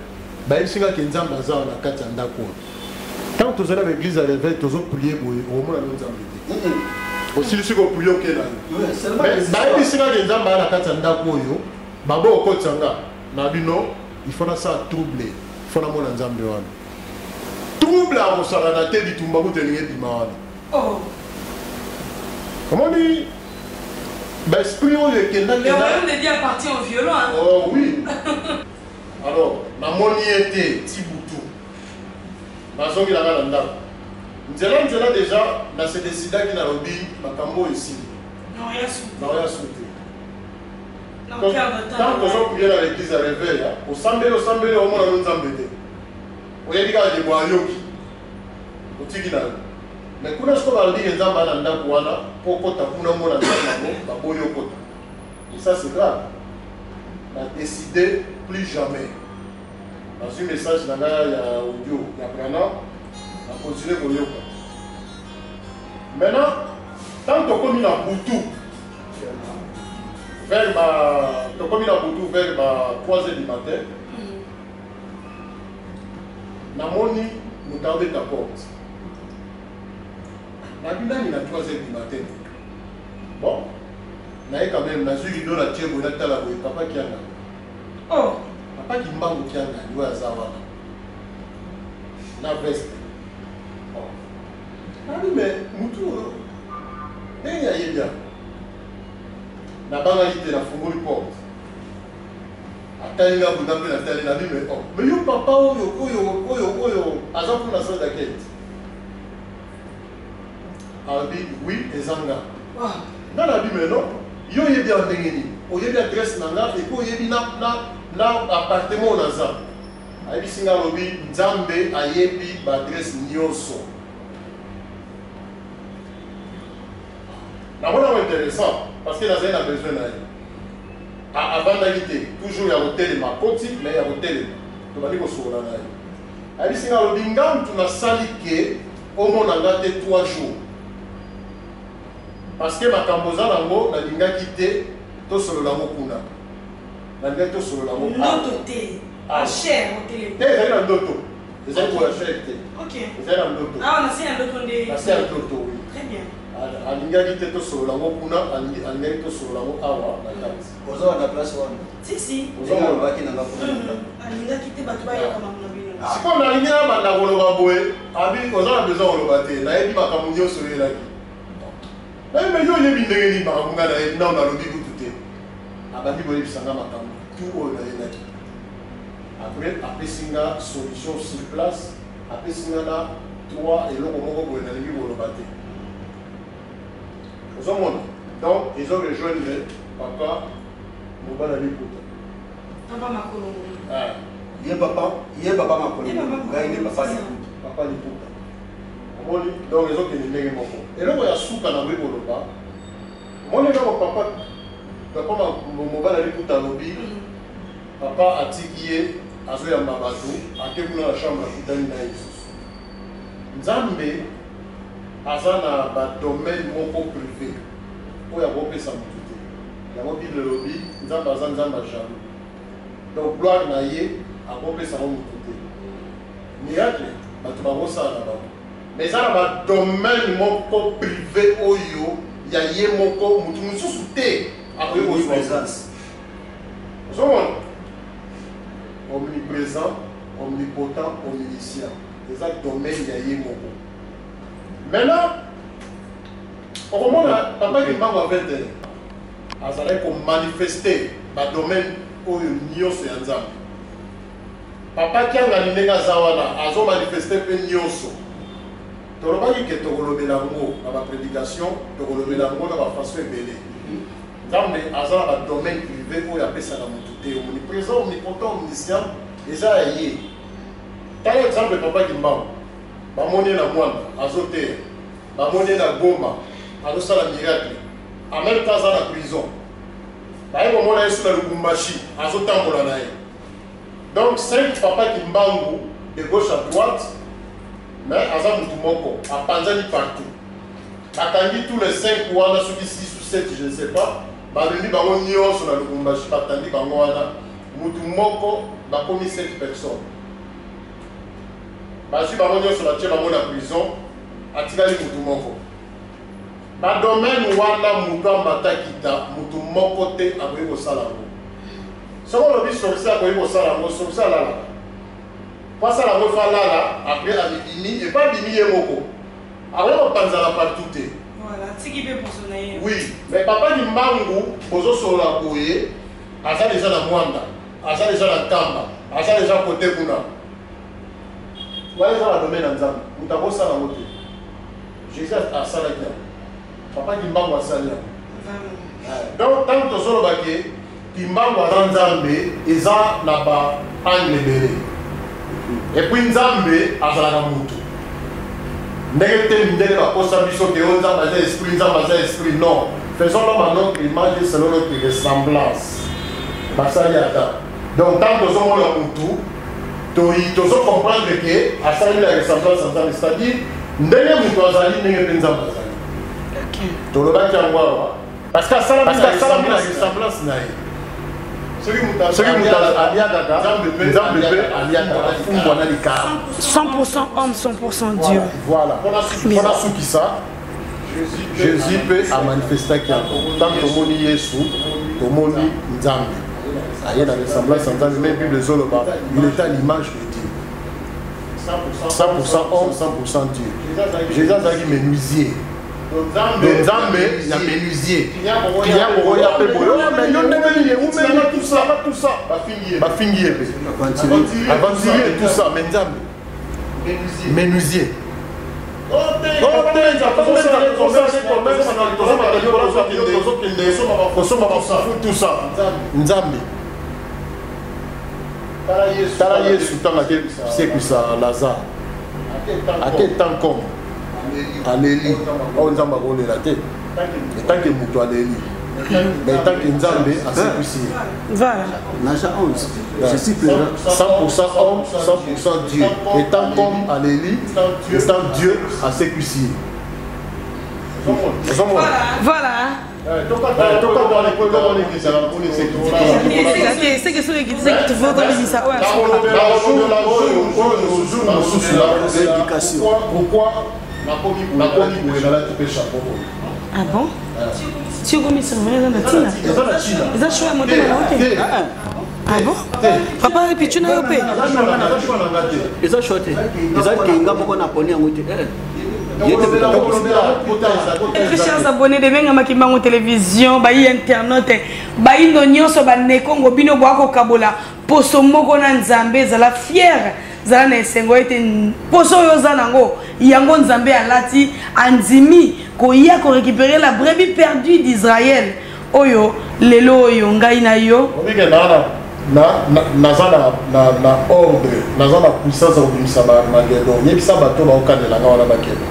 Bayebisi nga ke Nzambe aza na kati ya ndako oyo. Tant tozali na église ya réveil tozo prier boye, okomona no Nzambe te. Osilisi ko prier oke na yo. Mais bayebisi nga ke Nzambe aza na kati ya ndako oyo, babo okotisa nga na bino, il faut nasala trouble, il faut namona Nzambe wana. Trouble ya kosakana te, bitumba kutu elingi ebima wana. Omoni ba esprit oyo ekendaki. Le royaume de Dieu appartient aux violents, hein? Oh oui. Alors, namoni ye te ti butu. Nazongi na nga na ndako. Nzela nzela déjà na se décidaki nalobi makambo oyo esili. Naoya su te. Tant tozo prier na l'église ya réveil, osambeli osambeli omona no Nzambe te. Oyebi kaka ke boye ayoki. Otiki na yo. Mais kuna sikoyo balobi ke Nzambe aza na ndako wana po okota kuna omona Nzambe yango baboyi okota. Et ça c'est grave. Na décider plus jamais. Nazwi message na ngai ya audio ya Branham, na continuer koyoka. Maintenant, tant tokomi na butu, Vers ba tokomi na butu vers ba 3 heures du matin. Namoni moto abeta porte. Nabi nani na 3 heures du matin? Bon, naye quand même nazwi rideau na tie boye natala boye papa Kianga. Oh, Papa Kimbangu Kianga oyo aza wana na veste. Bon. Nabi mais mutu oyo ndenge ayebi yango. Nabangaki te, nafungoli porte. Atali nga bunda mpe natali, nabi mais oh, mais yo papa oyo oyo oyo oyo aza kuna na salle d'accueil. Alobi oui, eza nga. Wow. Nga nabi mais non, yo oyebi ya ndenge nini? Oyebi adresse na nga et puis oyebi na appartement oyo naza. Ayebisi nga, alobi Nzambe ayebi ba adresse nyonso. Namoni yango intéressant parce que nazali na besoin na ye. Avandaki te, toujours ya kotelema, akoti mais ya kotelema. Tobandi kosolola na ye. Ayebisi nga, alobi nga mutu nasali ke omona nga te 3 jours. Parce que makambo oza nango nalingaki te tosolola yango kuna. Nalingaki tosolola yango awa. Ndoto te. Ah. En chair au téléphone. Te, ezali na ndoto. Ezali koya chair te. Ok. Ezali na ndoto. Ah, on a signé un ndoto nde. Na se ya ndoto, oui. Très bien. Alingaki te tosolola yango kuna, alingaki tosolola yango awa na kati. Oza wana place wana. Si, si. Oza Ndenge wana. alobaki na nga kuna. Alingaki te bato bayoka makambo na bino. Sikoyo nalingi nabanda koloba boye, abi oza na besoin koloba te, nayebi makambo nyonso oyelaki. Nayebi me yo oyebi ndenge nini makambo ngai nayebi, nao nalobi kutu te. Abandi koyebisa nga makambo tout oyo nayelaki. Après apesi nga solution sur place, apesi nga na 3 eloko moko boye nalingi koloba te. Ozomona? Donc ezo rejoindre papa mobala liputa. Papa Makolo. Ah. Ye papa, ye papa Makolo. Ye papa Ngai nde papa c'est ça. Liputa. Papa Liputa. Omoni? Donc ezokende ndenge moko. Eloko ya suka na boyi koloba, omoni eloko papa, papa mobala liputa alobi, papa atiki ye azoyamba bato, ake kuna na chambre akutani na ye lisusu. Nzambe aza na ba domaine moko privé oyo akopesa motu te. Yango Bible elobi Nzambe aza Nzambe ya jaloux. Donc gloire na ye akopesa yango motu te. Miracle bato bakosala na bango, mais eza na ba domaine moko privé oyo ya ye moko motu mosusu te akoki kozwa. Omniprésence. Ozomona? Omniprésent, omnipotent, omniscient. Eza domaine ya ye moko. Maintenant, okomona papa Kimbangu a 21 azalaki komanifeste ba domaine oyo nyonso ya Nzambe. Papa Kiangani ndenge aza wana azomanifeste mpe nyonso. Tolobaki ke tokolobela yango na ba prédication, tokolobela yango na ba façon ebele. Nzambe aza na ba domaine privé oyo apesaka motu te. Omniprésent, omnipotent, omniscient, eza ya ye. Tala exemple papa Kimbangu, bamoni ye na Mwanda azoteya, bamoni ye na Goma azosala miracle, en même temps aza na prison, baye komona ye su na Lubumbashi azotambola na ye. Donc 5 papa Kimbangu de gauche à droite, mais aza mutu moko apanzani partout. Bakangi tous les 5 wana, soki 6 ou 7 je ne sais pas, bamemi bango nyonso na Lubumbashi, batandi bango wana mutu moko, bakomi 7 personnes. Bazwi bango nyonso batie bango na prison, atikali mutu moko. Ba domaine wana mutu amata kita, mutu moko te akoki kosala yango. Soki olobi sorcier akoki kosala yango, sorcier alalaka. Po asala yango, faut alala, après amibimi, et pas abimi ye moko. Akoki kopanzana partout te. Voilà, tiki pe poso na ye. Oui, mais papa Kimbangu bozosolola boye, aza déjà na Mwanda, aza déjà na Nkamba, aza déjà côté kuna. Wana eza ba domaine ya Nzambe, moto akosala yango te. Jésus asalaki yango, papa Kimbangu asali yango. Vraiment. Donc ntango tozoloba ke Kimbangu aza Nzambe, eza na ba angle ebele. Et puis Nzambe azalaka motu. Ndenge te mindele bakosa biso ke oyo Nzambe aza esprit, Nzambe aza esprit. Non, faisons l'homme à notre image et selon notre ressemblance. Basali ata. Donc ntango tozomona motu, tozo comprendre ke asali la ressemblance ya Nzambe, c'est-à-dire ndenge motu azali, ndenge mpe Nzambe azali. Tolobaki yango awa. Parce que asalami na ressemblance na ye. Soki moto aliakaka, Nzambe mpe aliakaka fumbwa na likaya. 100% homme, 100% Dieu. Voilà. Mpona sukisa, Jésus mpe amanifestaki yango. Ntango tomoni Yesu, tomoni Nzambe. Aye na ressemblance ya Nzambe, mais Bible ezoloba, il est à l'image de Dieu. 100% homme, 100% Dieu. Jésus azalaki menuisier. Donc Nzambe ya menuisier. Client kokoya mpe boye, oh, mais yo ndenge nini ewumeli tout ça, tout ça. Bafingi ye mpe. Aventurier tout ça, mais Nzambe menuisier. Kosomba bafufu tout ça. Nzambe. Tala Yesu ntango ake sekwisa Lazare. Ake tant comme aleli oyo Nzambe akolela te etanke moto aleli mais etanke Nzambe asekwisi ye. Voilà. Na Jean 11, je suis pleurant. 100% homme, 100% Dieu. Étant comme aleli, étant Dieu asekwisi ye. Voilà. Seke soki ekiti seke tobimisa oyo. Pourquoi nakomi boye, nalati mpe chapeau oyo? Ah bon, ti okomi surveille eza na ntina, eza choix ya motema na yo te. Ah bon, papa Pichu, na yo mpe? Eza choix te, eza kenga moko na poni yango te. Très chers abonnés de Benga Makimbangu Télévision, bayi internaute, bayindo nyonso banekongo bino bwa kokabola poso moko na Nzambe, ezala fier, zala na esengo ete poso oyo oza nango yango Nzambe alati, andimi koya korécupérer la brebis perdue d'Israël oyo lelo oyo ngai na yo. Obike naza na ordre, naza na puissance ya kobimisa magelo. Yebisa bato baokanela nga wana bakende.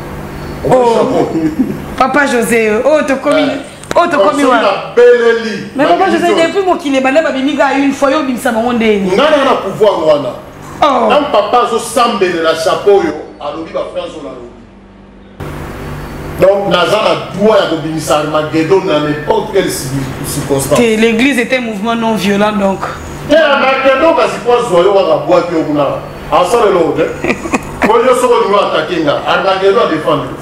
Oh, papa José, oyo tokomi, oyo tokomi wana. Beleli. Mais papa José, depuis mokili ebanda babimi kaka une fois, yo obimisa bango ndeni? Ngai na pouvoir wana. Oh. Ntango papa azosambelela chapeau oyo, alobi baphrase oyo nalobi. Donc naza na droit ya kobimisa Armageddon na n'importe quelle circonstance. Te, l'église était un mouvement non violent, donc. Te, Armageddon kasi po azwa yo kaka bwaki yo kuna, asala eloko te. Po yo soki olingi attaquer nga, Armageddon adefendre.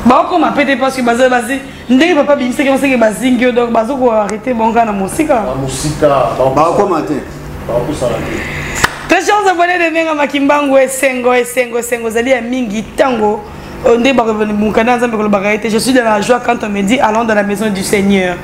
Baokoma pe te parce que baza bazi ndenge papa bimisaki yango, seke bazingi yo, donc bazokoarrete bango kaka na mosika. Na mosika. Bakoma te. Bakosala te. Très chers abonnés de Benga Makimbangu, esengo, esengo, esengo ezali ya mingi ntango nde mokanda ya Nzambe kolobaka ete je suis dans la joie quand on me dit: allons dans la maison du Seigneur.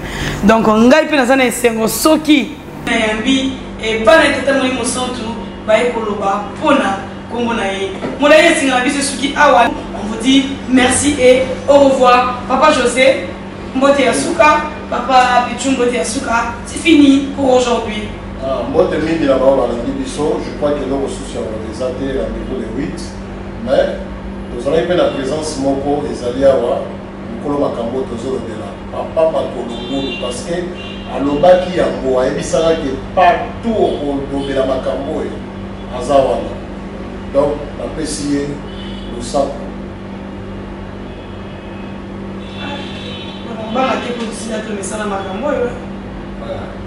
Donc ngai mpe naza na esengo soki nayambi epai na Tata Molimo Santu baye koloba mpona nkombo na ye. Molai esinga na biso esuki awa. On vous dit merci et au revoir. Papa José, mbote ya suka. Papa Pichu, mbote ya suka. C'est fini pour aujourd'hui. Ah, mbote mingi na bao balandi biso. Je crois que eloko susu ya koloba eza te. Rendez-vous le 8, mais tozalaki mpe na présence moko ezali awa, mokolo makambo oyo tozolobela, papa Makolongulu, parce que alobaki yango, ayebisaka ke partout okolobela makambo oyo aza wana. Donc napesi ye losako. Banga te mpo tosila tomesana makambo oyo,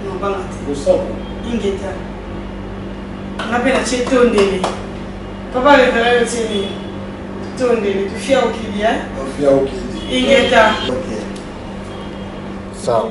nobanga te. Losako. Ingeta. Nga mpe natie tondele. Papa révérend, yo tie nini? Tondele tufia okidi. Tufia okidi. Ingeta. Sawa.